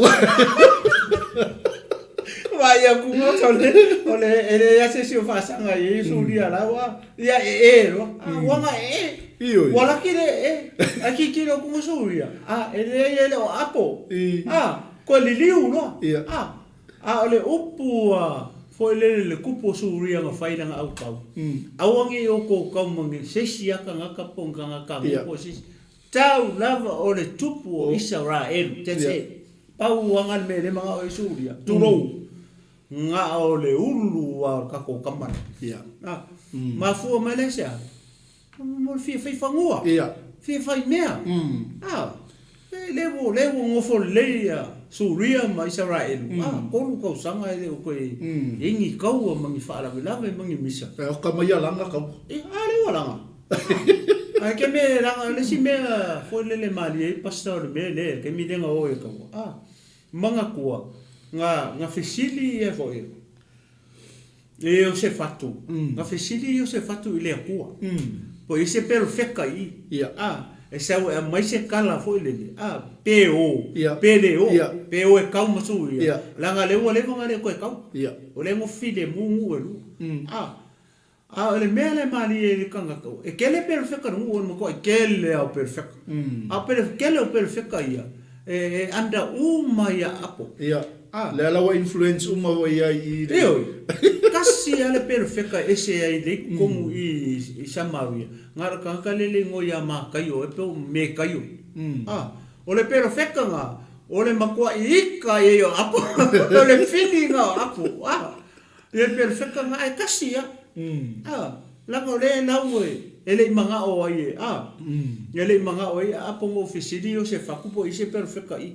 Vaai atu o le, o le, e leai lava se isi o faasaga i ai sulia la ua, ia e e loa. A, ua na e e. Ioe. Ua laki le e. Ae tilotilo atu ga sulia, a, e leai e le o apo. A, toe liliu loa. Ia. A, A o le upu a foi lele le kupu o Suria na fai lana autau, aua ne i outou taumaga se isi a tagata po o ni tagata anō po o se isi. Tau lava o le tupu o Isaraelu. That's it. Pau aga le mea le magao ai Suria. Tulou. Nga o le ulu a o le tatou tama lea. A, mafua mai lea se a? Mo le fia fai fanua. Fia fai mea. A, lea ua, lea ua nofo lelei ia Suria ma Isaraelu. A, 3 tausaga e le o toe i ai ni kaua ma ni faalavelave ma ni misa. E oka mai ia laga kaua. Ia, a lea ua laga. Ae ke mea e laga, le isi mea foi lele malie ai pastor o le mea lea, taimi lea na o ai e kaua. A, Manatua, na, na fesili ia foi e Iosefatu, na fesili Iosefatu i le Atua, po i ai se perofeta i i, a, e sau e aumai se tala foi lele, a, pe o, pe le o, pe o e kau ma suia, leaga lea ua leva ona le toe kau, o lea na filemu nuu e lua, a. A o le mea lea e malie i le tagata, e tele perofeka i le nuu, o le matuai tele lava o perofeka. A o pere, tele o perofeka ia, e under uma ia Apo. Ia, lea la ua influence uma foi i ai i le. Ioe, tasi lava le perofeka e ese ai lea i totonu i i Samaria, na o le tagata lea e le igoa ia Mataio ea pe o Mekaio. A, o le perofeka na, o le matuai ika ai o Apo, o le fili na o Apo. A. Ia perofeka nga ae tasi a. A, leaga o lea e lau e, e le i manao ai e, a, e le i manao ai a apo mo fesili o se fatu po i se perofeka i.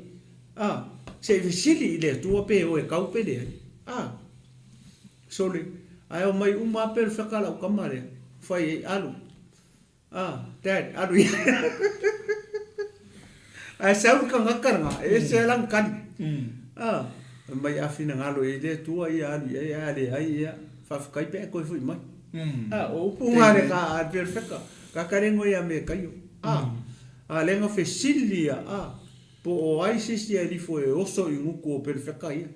A, se i fesili i le Atua pe o e kau pe leai. A, sole, ae omai uma a perofeka lau tama lea, fai ai alu. Ah, Dad, alu ia. Ae sau le tagata lena, e ese lava lana tali. Ah, fai mai a finagalo i ai le Atua ia alu i ai, ae a leai ia, faafetai pe a toe foi mai. Ah, o upu na le ka a le perofeka, ka ka le igoa ia Mekaio. Ah, a lea na fesili ia, ah, po o ai se isi alifo e oso i gutu o perofeka ia,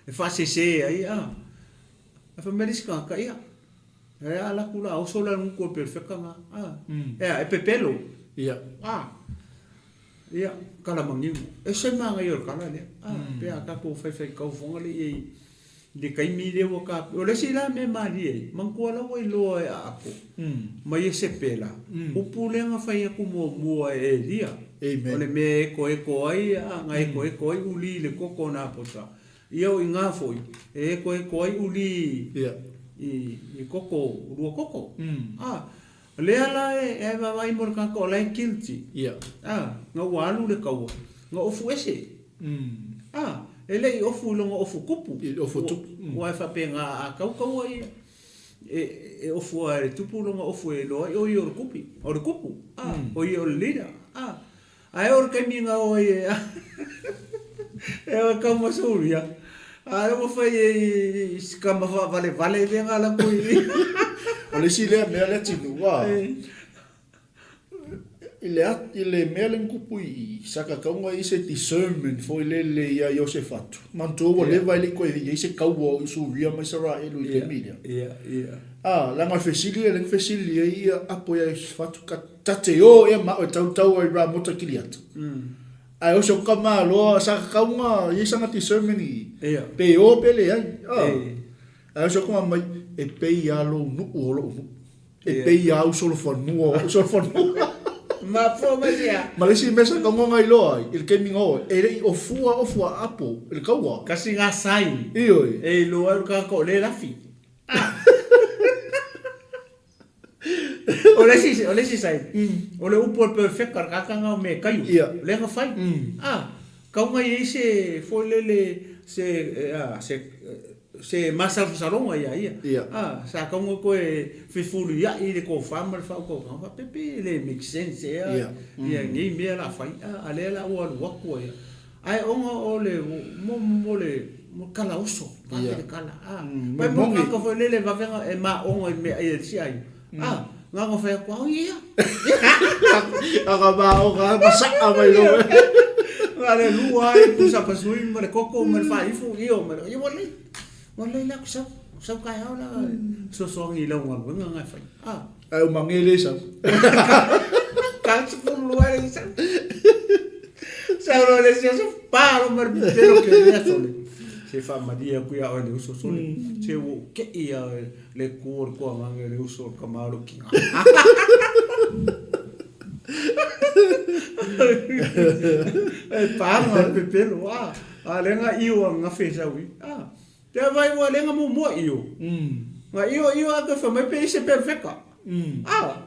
e faasese ai, ah. Ae fai mai le isi tagata, ia, E a laku la oso la nuku o perfeka nga. A. Ea, e pepelo. Ia. A. Ia, kala mangiu. E se manaia o le kala lea. A, pe a tatou faifai kau foga le i le taimi lea ua ka, o le isi la mea malie ai, manatua la ua iloa e Aapo, ma Iesepela, upu lea na fai atu muamua e Elia, o le mea e ekoeko ai, a, na ekoeko ai uli i le koko o Napota. Ia o i-na foi, e ekoeko ai uli i koko, lua koko. A, lea la e e vaavaai mo le tagata o la e guilty. A, na ua alu le kaua, na ofu ese. A, e le i ofu i lona ofu tupu. I ofu tupu. Ua e faapena a kau kaua ia, e ofu lava e le tupu lona ofu e iloa ai o ia o le kupi, o le tupu. A, o ia o le leader. A, Ae o le taimi na o ai e e o e kau ma Suria, a ua fai e i si kama faavalevale lea na ala atu i. O le isi lea mea lea tinu, a, i le, i le mea lea na tupu i i, sa kakauga i se discernment foi lele ia Iosefatu. Manatua ua leva e le i toe i ai se kaua o Suria ma Isaraelu i le taimi lea. A, leaga o le fesili lea lea na fesili ai ia Apo ia Iosefatu, ka Ta te o ea ma oe tautau ai Ramota Kiriata. Ae o se oka maloa sa kakaunga i sanga discernment i pe o pe leai. Ae o se oka mai e pei a lou nuu o lou nuu. E pei a au solofanua o au solofanua. Mafua mai se a? Ma le isi mea sa kaunga ngai loa ai i le taimi nga oe, e le i ofua ofua apo i le kaua. Kasi nga sign. Ioe. E iloa ai le tagata o lea e lafi. O le isi, o le isi sai, o le upu o le perfect o le kakanga o me kaio. Ia. O lea na fai. Ah, kau ngai ai se foi lele se ah, se se masalosaloga ia ia. Ia. Ah, sa kau ngai koe fefuliai le kofa ma le faautautaga faapea pe le make sense ea. Ia. Ia nei mea la fai. Ah, a lea la ua alu atu ai. Ae ona o le mo mo le mo kala oso, vave le kala. A, pai mo ka foi lele vavega e ma onga i me ai e si ai. A, nga nga fai atu au ia. Aka ma onga ma saa mai lo. Nga le lua ai pusa pasui ma le koko ma le faifu io ma le ia walai. Walai la ku sau sau kai au la sosoangi i lau galuega nga e fai. A. Ai o mange le sau. Ka 12 le sau. Sau loa le isi aso, pa loa ma le pipelo ke le aso le. Se faamalie atu ia oe le uso sole. Se ua ou kei ia le ku o le toagaga e le uso o le tama o le kiga. E paga o le pepelo, a, a lea na io a gafe sau i, a. Te vai ua lea na muamua io. Na io io a toe fai mai pe i se perfeka. A,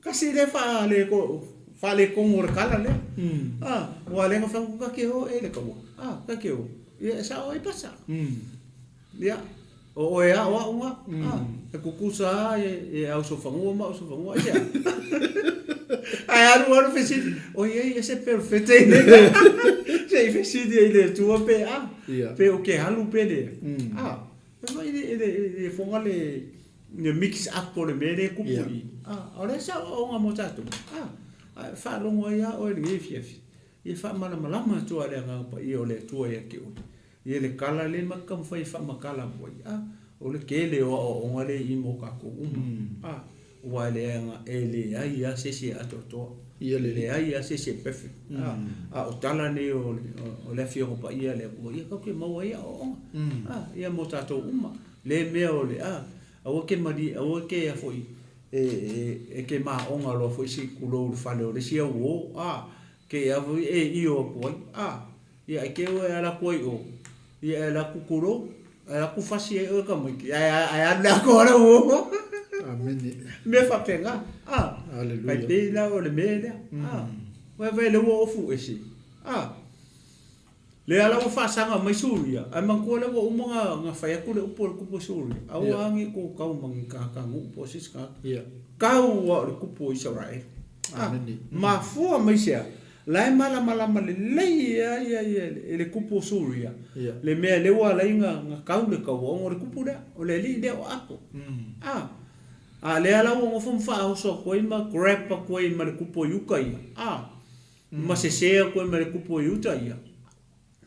kasi lea faale ko, faaletonu o le kala lea. A, ua lea na fai atu ka ke o e le kaua. A, ka ke o. Ia e sao ai pasa. Ia, o oe a o a'u na, a, e tutusa a e ausofanua ma ausofanua, aisea? Ae alu alu fesili, oi ai e se perofeta i le se i fesili ai i le Atua pe a, pe ou te alu pe leai. A, e fai le, le, le foga le, le mix up o le mea lea e tupu i i. A, o le a se aoaoga mo tatou? A, ae faalogo ai lava oe i lenei afiafi, ia faamalamalama atu lava le Agaga Paia o le Atua ia te oe. Ia le kala lea ma te taumafai e faamatala atu ai, a, o le tele o aoaoga lea i i mo tatou uma, a, aua e leai e leai lava se isi e atoatoa, e leai lava se isi e perfect, a, a o tala nei o le Afioga Paia a le Atua, ia tatou te maua ai aoaoga, a, ia mo tatou uma. Le mea o le, a, aua te malie, aua te a foi, e te maoga loa foi se i tulou i le fale o le isi auō, a, te a foi e io atu ai, a. Ia ai te oe ala atu ai o. Ia e ala atu tulou, e ala atu fasi ai oe tamaiti. Ae ae alu le atoa le uo. Amene. Mea faapena. Ah. Hallelujah. Kai pei la o le mea lea. Ah. Vai vai le ua ofu ese. Ah. Le ala ua faasaga mai Suria, ae manatua lea ua uma ona ona fai atu le upu a le tupu o Suria, aua ne i tou tau ma ni tagata nuu po o se isi tagata. Tau lava o le tupu o Isaraelu. Ah. Mafua mai se a? La e malamalama lelei a ia e le kupu o Suria, le mea lea ua ala ai na kau le kaua, ona o le kupu lea, o le alii lea o Apo. A, a lea la ua nofo ma faaoso atu ai ma grab atu ai ma le kupu o Iuta ia, a, ma sese atu ai ma le kupu o Iuta ia.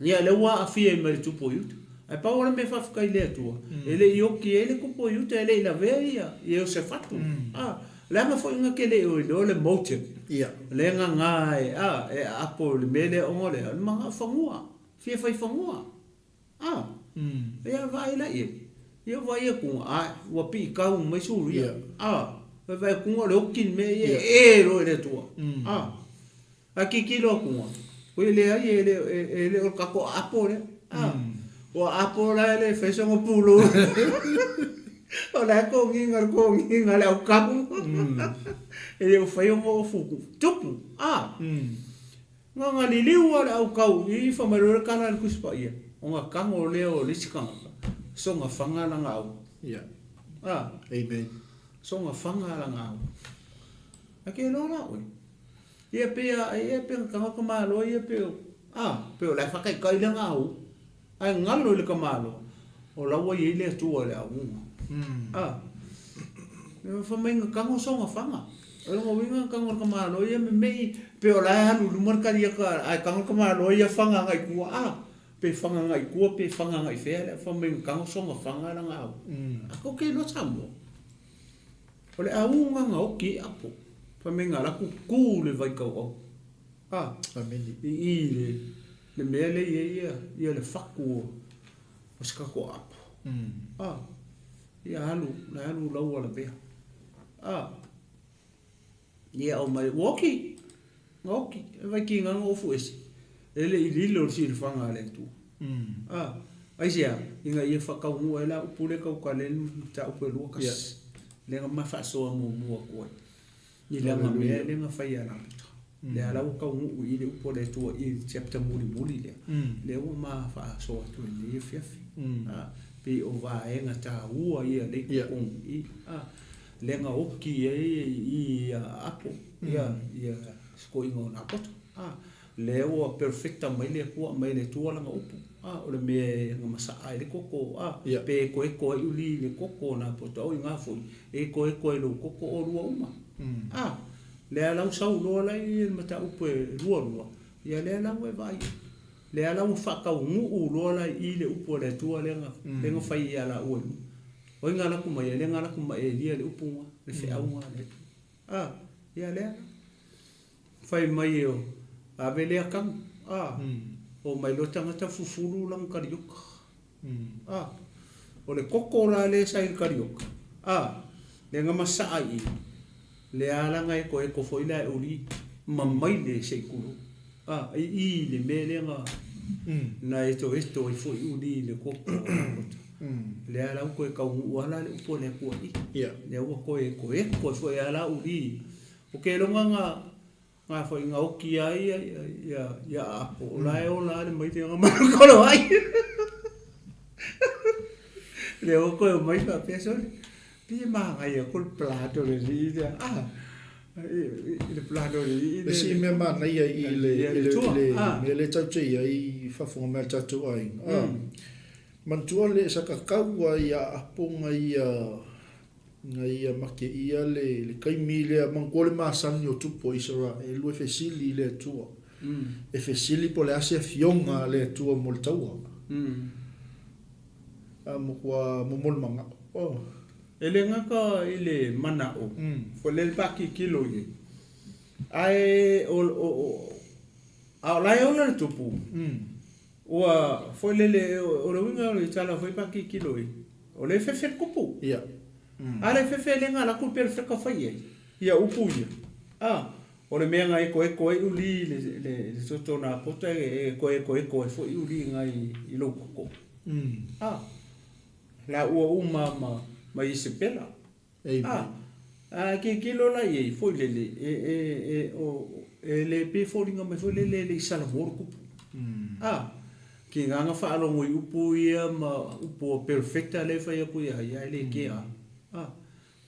Ia, lea ua aafia ai ma le tupu o Iuta. Ae pau lava le mea faafetai i le Atua, e le i oki ai le tupu o Iuta, e le i lavea ia Iosefatu. A, leaga foi na te le i iloa le motive, le gagā e, a, e aapo i le mea lea ona o le a? O le manao fanua, fia fai fanua. A, ia vaai la i ai. Ia vaai atu, a, ua piitau mai Suria. A, vaai atu o le oki le mea ia e e loa i le Atua. A. Ae tilotilo atu a, oi leai e le e le o le tatou aapo lea. A, o aapo la e le fai sona pulou. O la e togiga le togiga a le aukau. E le o fai ona ofu tupu. A, na ona liliu lava le aukau i fai mai loa le tala a le Tusi Paia, ona tago lea o le isi tagata, soga faga lana au. A, Amen. Soga faga lana au. Ae ke iloa la oe. Ia pei a ia pei o tagata malo ia pei o a pei o la e faataitai lana au ae galo i le tamaloa o la ua i ai le Atua i le auga. A e fai mai na tago soga faga. O lona uiga na tago e le tamaloa ia memei pei o la e alu i luma le kaliaka ae tago le tamaloa ia faga agai i tua a pe faga agai i tua pe faga agai i fea lea fai mai na tago soga faga lana au. A tou te iloa Samoa. O le auga na oki ai apo, fai mai na latou tu le vai tauau. A, Amene. I i le, le mea lea i ai ia, ia le fatu o, o se tatou apo. A, ia alu, le alu lau alavea. A, ia aumai, ua oki, na oki, e vai ki na ofu ese. E le i lilo le silafaga a le Atua. A, aisea? Ina ia faataunuu ai la upu lea tautala ai le mataupu e 21, lea na ma faasoa muamua atu ai i lana mea lea na fai ia Laputa. Lea la ua taunuu i i le upu a le Atua i le chapter mulimuli lea, lea ua ma faasoa atu i lenei afiafi. A, pei o vaega taua ia lea i totonu i i, a, lea na oki ai i i ia Apo, ia, ia sikoiga o Napota. A, Lea ua perfecta mai le Atua, aumai e le Atua lana upu, a, o le mea e masaa ai le koko, a, pe ekoeko ai uli i le koko na poto au ina foi, e ekoeko ai lou koko olua uma. A, lea la ua sau loa la i le mataupu e lualua, ia lea la ua e vaai ai. Lea la ua faataunuu loa la i le upu a le Atua lea na, lea na fai ia laua i luma. O ai na alu atu mai ai? Lea na alu atu ma Elia le upu na, le feau na a le Atua. A, ia lea la. Fai mai o ave lea kanu, a, omai loa tagata fufulu lana karioka. A, o le koko la lea sa i le karioka, a, lea na masaa i i, lea lava na ekoeko foi la e uli. ma maile se i tulou. A, i i le mea lea na, na etoeto ai foi uli i le koko o Napota. Lea la ua toe taunuu lava la le upu a le Atua i i. Lea ua toe etoeto ai foi lava la uli. O ke iloga na, na foi na oti ai ia, ia, ia Aapo, o la e ola lava le maile na malokolo ai. Lea ua toe omai faapea, sole, pei e manaia atu le palato o le alii lea. Ah, i le palato o le alii lea. Isi mea manaia i le, i le, i le mea lea tatou te i ai faafofoga mai a le tatou aiga. Ah, manatua le sa tatau ai ia Aapo na ia, na ia make ia le, le taimi lea, manatua le masani o tupu o Isaraelu e fesili i le Atua. E fesili po o le a se afioga a le Atua mo le taua. A matua momoli manao. Oh. E le gata i le manao, foi lea le paakikilo i ai, ae o, o, o, a o la e ola le tupu, ua, foi lele, o le uiga o le tala foi paakikilo i ai, o lea e fefe le tupu. Ia. A le fefe e le galaku le perofeta fai i ai, ia upu ia. A, o le mea na ekoeko ai uli i le, le, le toto o Napota e toe ekoeko ai foi uli i nai i lou toto. A, la ua uma ma, ma Isepela. A, a tilotilo la i ai foi lele, e, e, e, o, e le pei e foliga mai foi lele e le i salamo le kupu. A, ki gana faalogo i upu ia ma upu a perofeta lea e fai atu ia ia, e le kea. A,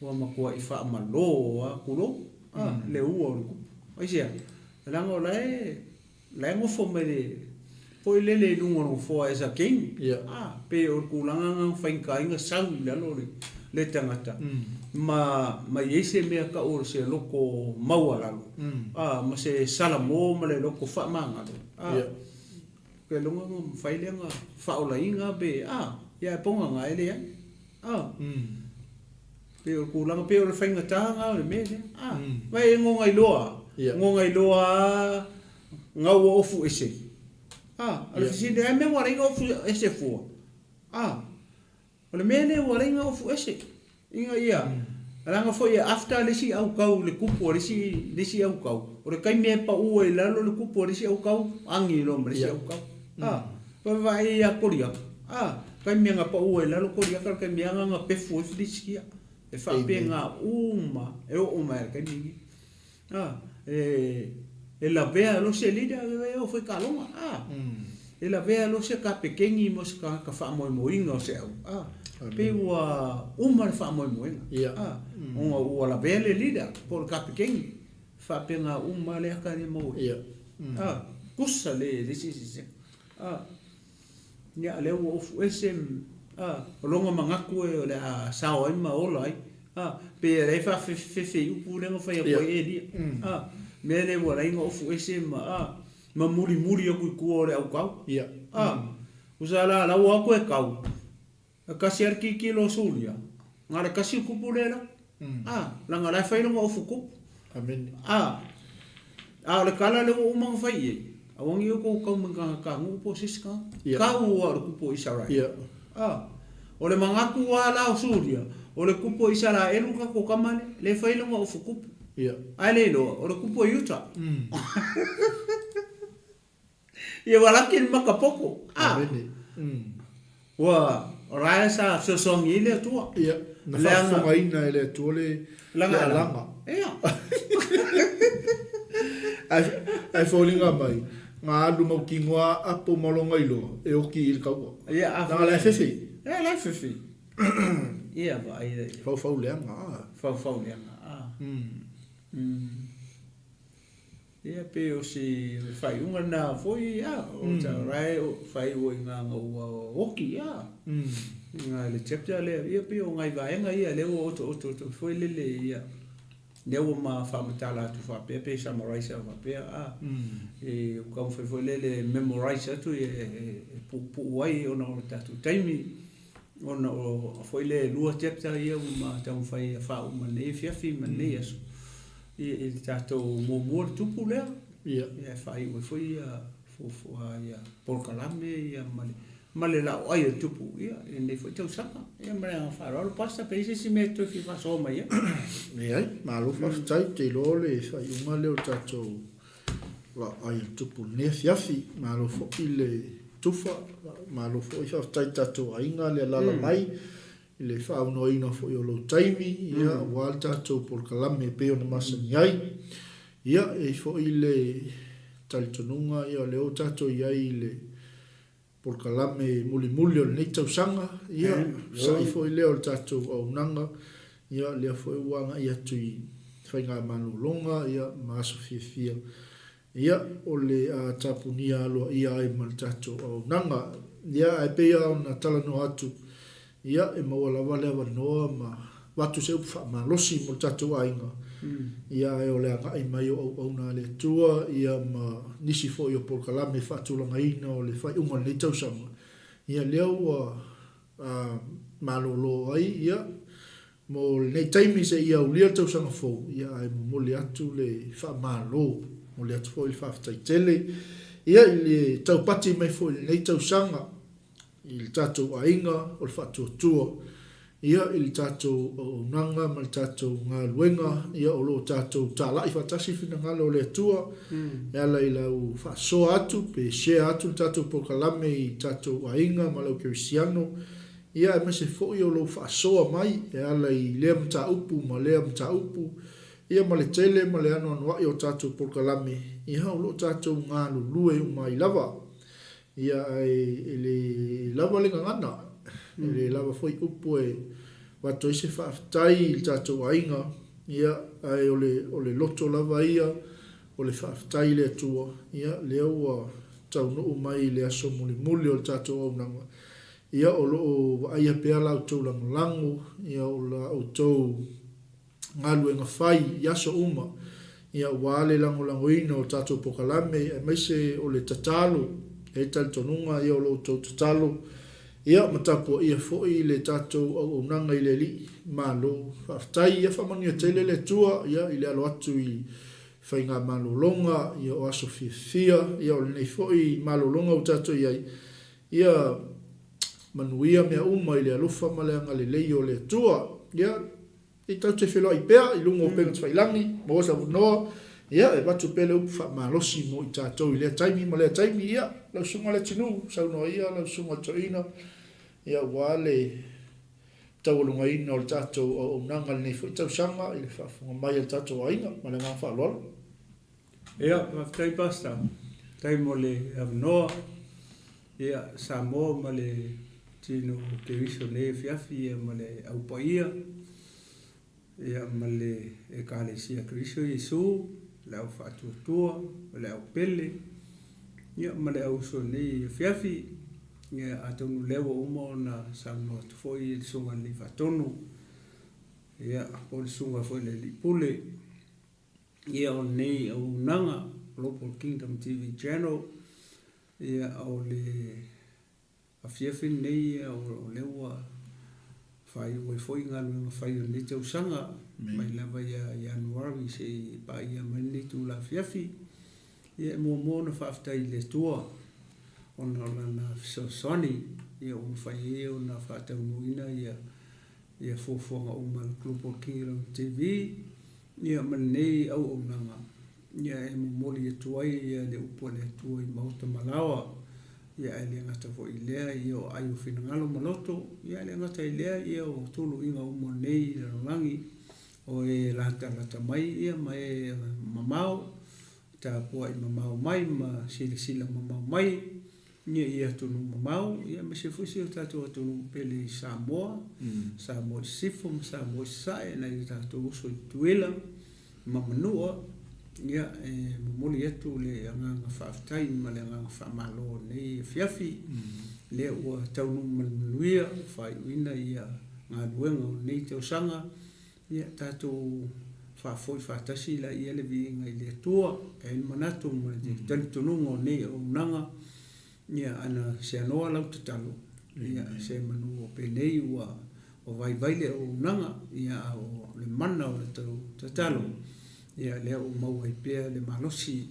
ua matuai faamalo a, tulou, a, le ua o le kupu. Aisea? Leaga o la e, la e nofo mai le, foi lele i luga o le nofoa as a king, a, pei o le tulaga lena na faigata ai na sau i lalo le, le tagata, ma, ma i ai se mea tau o se loto maualalo, a, ma se salamo ma le loto faamagalo, a, ke iloga na mafai lea na faaolaina pe, a, ia e pogana e leai, a. Pei o le tulaga, pei o le faigata lena o le mea lea. A, vai e gogailoa, gogailoa lava gau ua ofu ese. A, o le fesili, a mea ua alai na ofu ese fua? A, o le mea lea ua alai na ofu ese. Ina ia, leaga foi e after le isi aukau i le kupu a le isi, le isi aukau, o le taimi e pau ai i lalo le kupu a le isi aukau, agi loa ma le isi aukau. A, vaavaai ia Koliata, a, taimi na pau ai i lalo Koliata, o le taimi lava na pefu ai Filisitia. E faapena uma e oo mai i le taimi lenei. A, e lavea loa se leader, e oo foi i taaloga. A, e lavea loa se kapekeni mo se tagata faamoemoeina o se au. A, pei ua uma le faamoemoega. A, ona ua lavea le leader po o le kapekeni. E faapena uma le ata lea e maua ai. A, tusa le le isi sese. A, ia lea ua ofu ese, a, o lona manatu e o le a sao ai ma ola ai. A, pei e leai faafefefefe i upu lea na fai atu ai Elia. A, mea lea ua leai na ofu ese ma, a, ma mulimuli atu i tua o le aukau. A, usa la, la ua atu e kau, E kasi a le tilotilo o Sulia, na le kasi o kupu lea la. A, leaga la e fai lona ofu kupu. Amene. A, a o le kala lea ua uma ona fai i ai, aua ne i outou tau mai tagata nuu po o se isi tagata. Tau a o le kupu o Isaraelu. A, o le manatu lava la o Sulia, o le kupu o Isaraelu le tatou tama lea, lea e fai lona ofu kupu. Ae le iloa, o le kupu o Iuta. Ia ua laki le maka poko. Ah. Amene. Ua o la e sa fesoasoani ai le Atua. Ia, na faafofogaina e le Atua le le alaga. Ia. Ae foliga mai, na alu mautinoa apo ma lona iloa e oki i le taua. Ia, a Leaga la e fefe. Ia, la e fefe. Ia, vaai la i ai. Faufau leaga, a. Faufau leaga, a. Ia pei o se faaiuga lena foi a o la e faaiu ai ina ua oti a ina le chapter lea ia pei o nai vaega ia lea ua otooto atu foi lele ia lea ua ma faamatala atu faapea pe summarize atu faapea a e taumafai foi lele memorize atu e puupuu ai ona o le tatou taimi ona o foi lea e lua chapter ia ua ma taumafai e faauma i lenei afiafi ma lenei aso i le tatou muamua le tupu lea. Ia. Ia e faaiu ai foi ia fuafua ia polokalame ia ma le ma le laoai o le Tupu ia i lenei foi tausaga. Ia ma le agaga faaaloalo Pastor, pe i ai se isi mea e toe fia faasoa mai ai? Leai, malo faafetai, ou te iloa o le faaiuga lea o le tatou laoai o le Tupu i lenei afiafi. Malo foi le tufa, malo foi faafetai i le tatou aiga le alaala mai i le faaaunoaina foi o lou taimi ia aua le tatou polokalame e pei ona masani ai. Ia, e i ai foi le talitonuga ia o lea ua tatou i ai i le polokalame mulimuli o lenei tausaga, ia, sa'i foi lea o le tatou auaunaga, ia, lea foi ua agai atu i faigamalologa, ia, ma aso fiafia, ia, o le a tapunia aloaia ai ma le tatou auaunaga. Ia, ae pei lava ona talanoa atu, Ia, e maua lava le avanoa ma avatu se upu faamalosi mo le tatou aiga, ia, ae o le agai mai o auauna a le Atua, ia, ma nisi foi o polokalame faatulagaina o le faaiuga o lenei tausaga, ia, lea ua malolo ai, ia, mo lenei taimi seia aulia le tausaga fou, ia, ae momoli atu le faamalo, momoli atu foi le faafetai tele, ia, i le taupati mai foi i lenei tausaga. i le tatou aiga o le faatuatua, ia, i le tatou auaunaga ma le tatou galuega, ia, o lo o tatou talai faatasi finagalo o le Atua e ala i lau faasoa atu pe share atu le tatou polokalame i tatou aiga ma le au kerisiano, ia, aemaise foi o lou faasoa mai e ala i lea mataupu ma lea mataupu, ia, ma le tele ma le anoanoai o tatou polokalame, ia, o lo o tatou galulue uma ai lava. Ia, ae e le lava le gagana, e le lava foi upu e avatu ai se faafetai i le tatou aiga, ia, ae o le, o le loto lava ia o le faafetai i le Atua, ia, lea ua taunuu mai i le aso mulimuli o le tatou auaunaga, ia, o lo o vaaia pea la outou lagolago, ia, o la outou galuega fai i aso uma, ia, aua le lagolagoina o tatou polokalame, aemaise o le tatalo, e i ai talitonuga ia o lo outou tatalo, ia, ma tapuaia foi le tatou auaunaga i le Alii. Malo faafetai. Ia faamanuia tele le Atua, ia, i le alo atu i faigamalologa, ia, o aso fiafia, ia, o lenei foi malologa ua tatou i ai, ia manuia mea uma i le alofa ma le agalelei o le Atua. Ia, E tatou te feiloai pea i luga o upega tafailagi, maua se avanoa, ia, e avatu pea le upu faamalosi mo i tatou i lea taimi ma lea taimi. Ia, lau Susuga Leatinuu, saunoa ia lau Susuga i le Toeaina, ia, aua le taualugaina o le tatou auaunaga i lenei foi tausaga i le faafofoga mai a le tatou aiga. Ma le agaga faaaloalo. Ia, faafetai Pastor, faafetai mo le avanoa. Ia, Samoa ma le tino o Keriso nei afiafi ia ma le Au Paia, ia ma le Ekalesia Keriso Iesu, le Au Faatuatua, o le Au Pele, ia ma le Au Uso nei afiafi. Ia, atonu o lea ua uma ona saunoa atu foi le Susuga i le Alii Faatonu, ia, po o le Susuga foi i le Alii Pule. Ia o lenei auaunaga Global Kingdom TV Channel, ia o le afiafi lenei o lea ua faaiu ai foi galuega fai o lenei tausaga mai lava ia Ianuari seia paia mai lenei itula afiafi. Ia e muamua ona faafetai i le Atua ona o Lana fesoasoani ia ua mafai ai ona faataunuuina ia fuafuaga uma a le Global Kingdom TV ia ma lenei auaunaga ia e momoli atu ai le upu a le Atua i maota ma laoa. Ia ae le gata foi i lea ia o aai o finagalo ma loto, ia ae le gata i lea ia o tuluiga uma o lenei lalolagi o e latalata mai ia ma e mamao, tapuai mamao mai ma silasila mamao mai ia i atunuu mamao, ia aemaise foi si o tatou atunuu pele i Samoa, Samoa i Sisifo ma Samoa i Sasae, nai o tatou uso i Tutuila ma Manua, ia e momoli atu le agaga faafetai ma le agaga faamalo i lenei afiafi, lea ua taunuu ma le manuia, ua faaiuina ia galuega o lenei tausaga. Ia tatou faafoi faatasi laia le viiga i le Atua. E i ai le manatu ma le talitonuga o nei auaunaga, ia ana seanoa lau tatalo, ia semanu o penei ua vaivai le auaunaga, ia a o le mana o le tatalo, ia lea ua maua ai pea le malosi,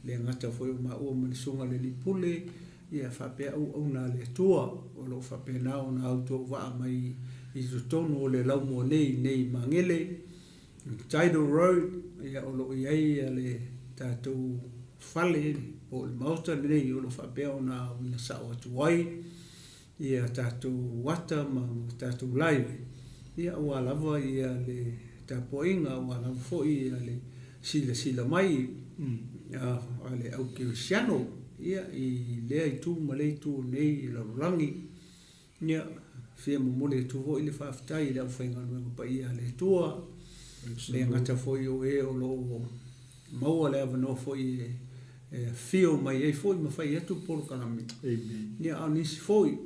le gata foi o maua ma le Susuga i le Alii Pule, Ia faapea auauna a le Atua o lo o faapena ona autuauvaa mai i totonu o le laumua nei i nei Magele, Tidal Road, ia o lo o i ai le tatou fale po o le maota lenei o lo o faapea ona auina sao atu ai ia tatou ata ma tatou live, ia aua lava ia le tapuaiga, aua lava foi ia le silasila mai a le au kerisiano ia i lea itu ma lea itu o lenei lalolagi. Ia, fia momoli atu foi le faafetai i le aufaigaluega paia a le Atua, le gata foi o e o lo o maua le avanoa foi e afio mai ai foi ma fai atu polokalame. Ia, a o nisi foi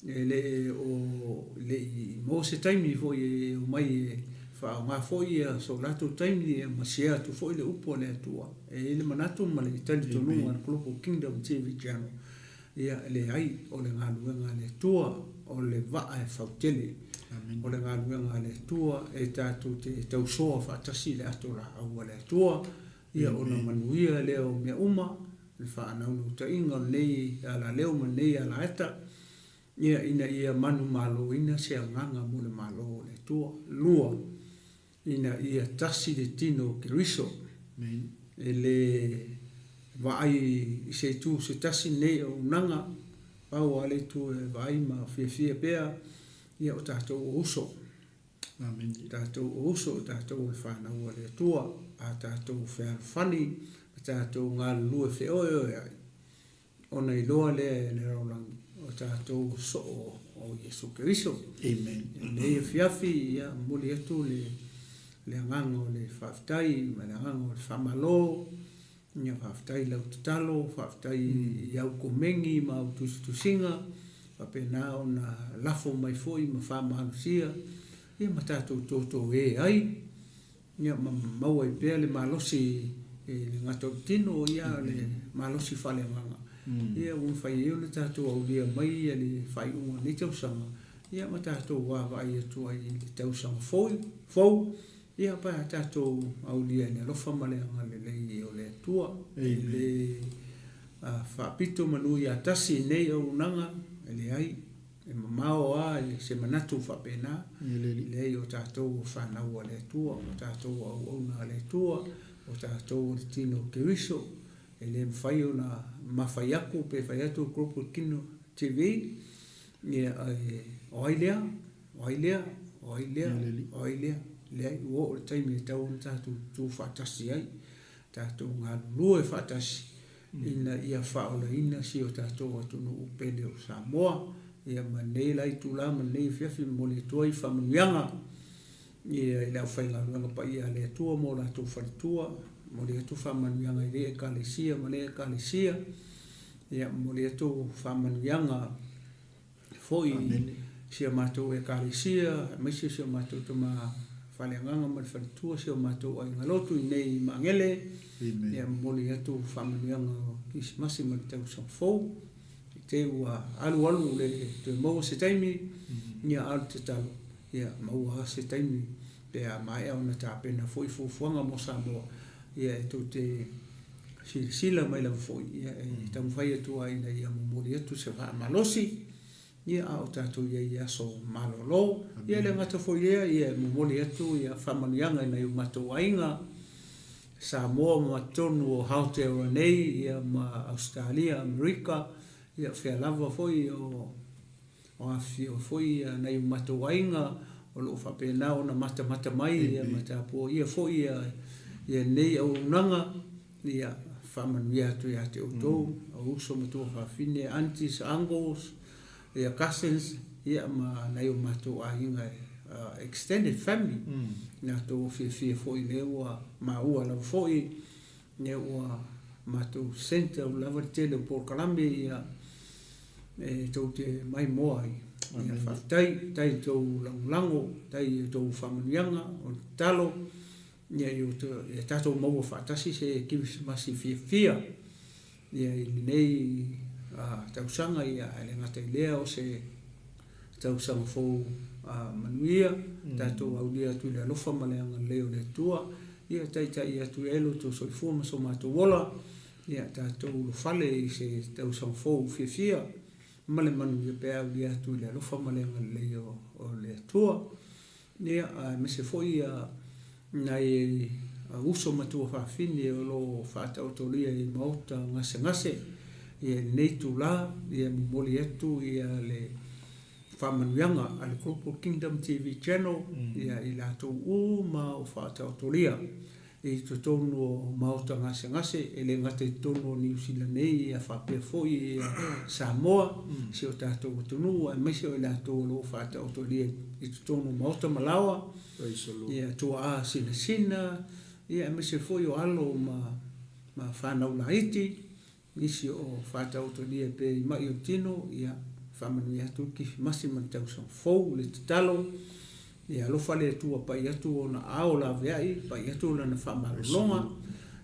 e le o le i maua se taimi foi e omai e faaaoga foi so latou taimi ma share atu foi le upu a le Atua. E i ai le manatu ma le talitonuga a le Global Kingdom TV Channel, ia e leai, o le galuega a le Atua, o le vaa e fautele. O le galuega a le Atua e tatou te tausoa faatasi i le ato laau a le Atua, ia ona manuia lea o mea uma, le faanaunautaiga o lenei alaleo ma lenei alaeta, ia ina ia manumaloina se agaga mo le Malo o le Atua. 2, ina ia tasi le tino o Keriso. E le vaai i se itu se tasi lenei auaunaga, pau lava le itu e vaai ma fiafia pea, ia o tatou o uso. O tatou o uso, o tatou o le fanau a le Atua, a tatou fealofani, a tatou galulue feoeoeai, ona iloa lea e le lalolagi o tatou o soo o Iesu Keriso. Amen. I lenei afiafi, ia, momoli atu le, le agaga o le faafetai ma le agaga o le faamalo. Ia, faafetai i lau tatalo, faafetai i au komeni ma au tusitusiga, faapena ona lafo mai foi ma faamalosia, ia ma tatou totoē ai. Ia ma maua ai pea le malosi i le gata o le tino, ia a o le malosi faaleagaga. Ia ua mafai ai ona tatou aulia mai le faaiuga o lenei tausaga, ia ma tatou vaavaai atu ai i le tausaga fou, ia pe a tatou aulia i le alofa ma le agalelei o le Atua. E le faapito manu ia tasi i nei auaunaga, e leai. E mamao lava i se manatu faapena, leai o tatou o fanau a le Atua, o tatou o auauna a le Atua, o tatou o le tino o Keriso, e le mafai ona mafai atu pe fai atu le Global Kingdom TV, ia, o ai lea, o ai lea, o ai lea, o ai lea. Leai, ua oo i le taimi e tatau ona tatou tutu faatasi ai, tatou galulue faatasi, ina ia faaolaina si o tatou atunuu pele o Samoa. Ia ma lenei la itula ma lenei afiafi e momoli atu ai faamanuiaga ia i le aufaigaluega paia a le Atua ma o latou faletua, momoli atu faamanuiaga i lea Ekalesia ma lea Ekalesia, ia momoli atu faamanuiaga foi i si a matou Ekalesia, aemaise si o matou tama faaleagaga ma le faletua, si o matou aiga lotu i nei i Magele. Ia momoli atu faamanuiaga o Kerisimasi ma le tausaga fou. I te ua alualu le toe maua se taimi, ia a o le tatalo, ia maua lava se taimi pe a maea ona tapena foi fuafuaga mo Samoa, ia e tou te silasila mai lava foi, ia e taumafai atu lava ina ia momoli atu se faamalosi, ia a o tatou i ai i aso malolo. Ia e le gata foi i lea, ia e momoli atu ia faamanuiaga i nai o matou aiga, Samoa ma totonu o Aotearoa nei, ia ma Ausetalia, Amerika, ia o fea lava foi o O afifio foi nai o matou aiga o lo o faapena ona matamata mai ma tapuaia foi lenei auaunaga, ia faamanuia atu ia te outou, o uso ma tuafafine, aunties, uncles, ia cousins, ia ma nai o matou aiga, extended family, latou o fiafia foi lea ua maua lava foi Lea ua matou centre ua lava le tele o polokalame ia e tou te maimoa ai. Ia faafetai, faafetai i tou lagolago, faafetai i tou faamanuiaga, o le tatalo ia ia tatou maua faatasi se Kerisimasi fiafia ia i lenei tausaga ia ae le gata i lea o se tausaga fou manuia, tatou aulia atu i le alofa ma le agalelei o le Atua. Ia taitai atu i ai lo outou soifua ma so matou ola. Ia tatou ulufale i se tausaga fou fiafia ma le manuia pe a aulia atu i le alofa ma le agalelei o le Atua. Ia, aemaise foi ia nai uso ma tuafafine o lo o faataotolia i maota gasegase i lenei itula, ia e momoli atu le faamanuiaga a le Global Kingdom TV Channel ia i latou uma o faataotolia i totonu o maota gasegase, e le gata i totonu o Niu Sila nei ia faapea foi Samoa, si o tatou atunuu aemaise o i latou o lo o faataotolia i totonu o maota ma laoa, ia tuaa sinasina, ia aemaise foi o alo ma fanau laiti. Nisi o faataotolia pea i ma'i o tino, ia faamanuia atu le Kifimasi ma le tausaga fou, le tatalo, ia alofa le Atua pai atu ona aao laveai, pai atu lana faamalologa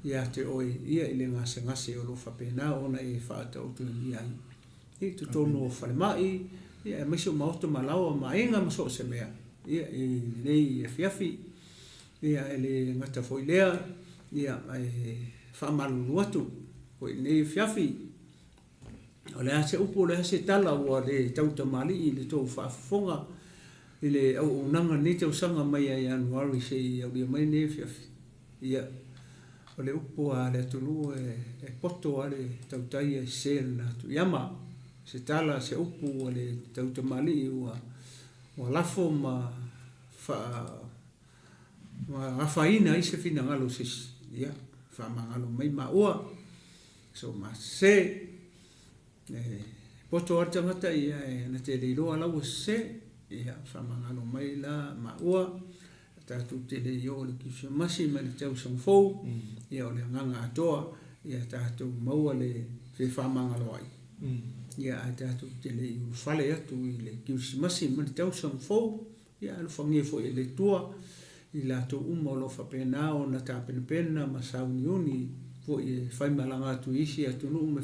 ia te oe ia i le gasegase o lo o faapena ona e faataotolia ai i totonu o falemai, ia aemaise o maota ma laoa ma aiga ma so o se mea, ia i lenei afiafi. Ia, e le gata foi i lea, ia, ae faamalulu atu foi i lenei afiafi, o le a se upu, o le a se tala ua le tautamalii i le tou faafofoga i le auaunaga i lenei tausaga mai ia Ianuari seia aulia mai lenei afiafi. Ia, o le upu a le atunuu e poto lava le tautai ae sese lana atu iama. Se tala, se upu ua le tautamalii ua lafo ma faa Ua afaina ai se finagalo o se isi, ia, faamagalo mai maua, so ma sese. E poto lava le tagata, ia, e na te le iloa la ua sese. Ia, faamagalo mai la maua, tatou te le i oo i le Kirisimasi ma le tausaga fou, ia, o le agaga atoa, ia tatou maua le fefaamagaloai. Ia, ae tatou te le i ulufale atu i le Kirisimasi ma le tausaga fou, Ia alofagia foi e le Atua i latou uma o lo o faapena ona tapenapena ma sauniuni foi e faimalaga atu i isi atunuu ma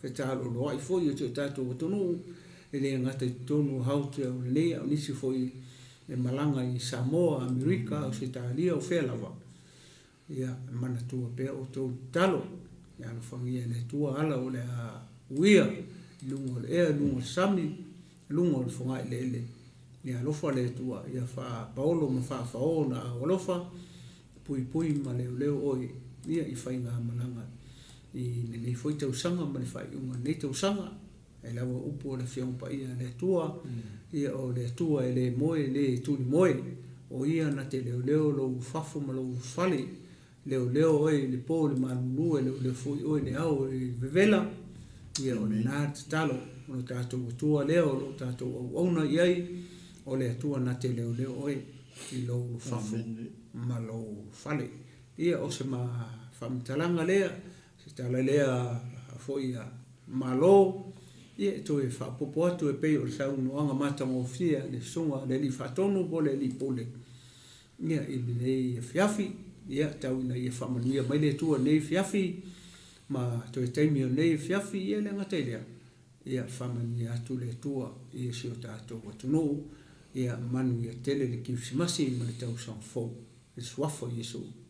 fetaaloloai foi o si o tatou atunuu, e le gata i totonu o Aotearoa nei a o nisi foi e malaga i Samoa, Amerika, Ausetalia, o fea lava. Ia manatua pea outou tatalo, ia alofagia e le Atua ala o le a uia i luga o le ea, i luga o le sami, i luga o le fogaeleele. Ia alofa le Atua, ia faapaolo ma faafao ona ao alofa, puipui ma leoleo oe ia i faigamalaga i lenei foi tausaga ma le faaiuga o lenei tausaga. Ai lava upu o le Afioga Paia a le Atua, ia o le Atua e le moe, e le tulimoe, o Ia na te leoleo lou fafo ma lou fale, leoleo oe i le po i le malulu, e leoleo foi oe i le ao i le vevela, ia o lena le tatalo o lo tatou Atua lea o lo o tatou auauna i ai, o le Atua na te leoleo oe i lou fafo ma lou fale. Ia o se faamatalaga lea, se tala lea foi a Malo, ia e toe faaopoopo atu e pei o le saunoaga matagofie a le Susuga a le Alii Faatonu po o le Alii Pule ia i lenei afiafi. Ia tau ina ia faamanuia mai le Atua i lenei afiafi ma toe taimi o lenei afiafi, ia e le gata i lea, ia faamanuia atu le Atua i si o tatou atunuu, ia manuia tele le Kerisimasi ma le tausaga fou i le Suafa o Iesu.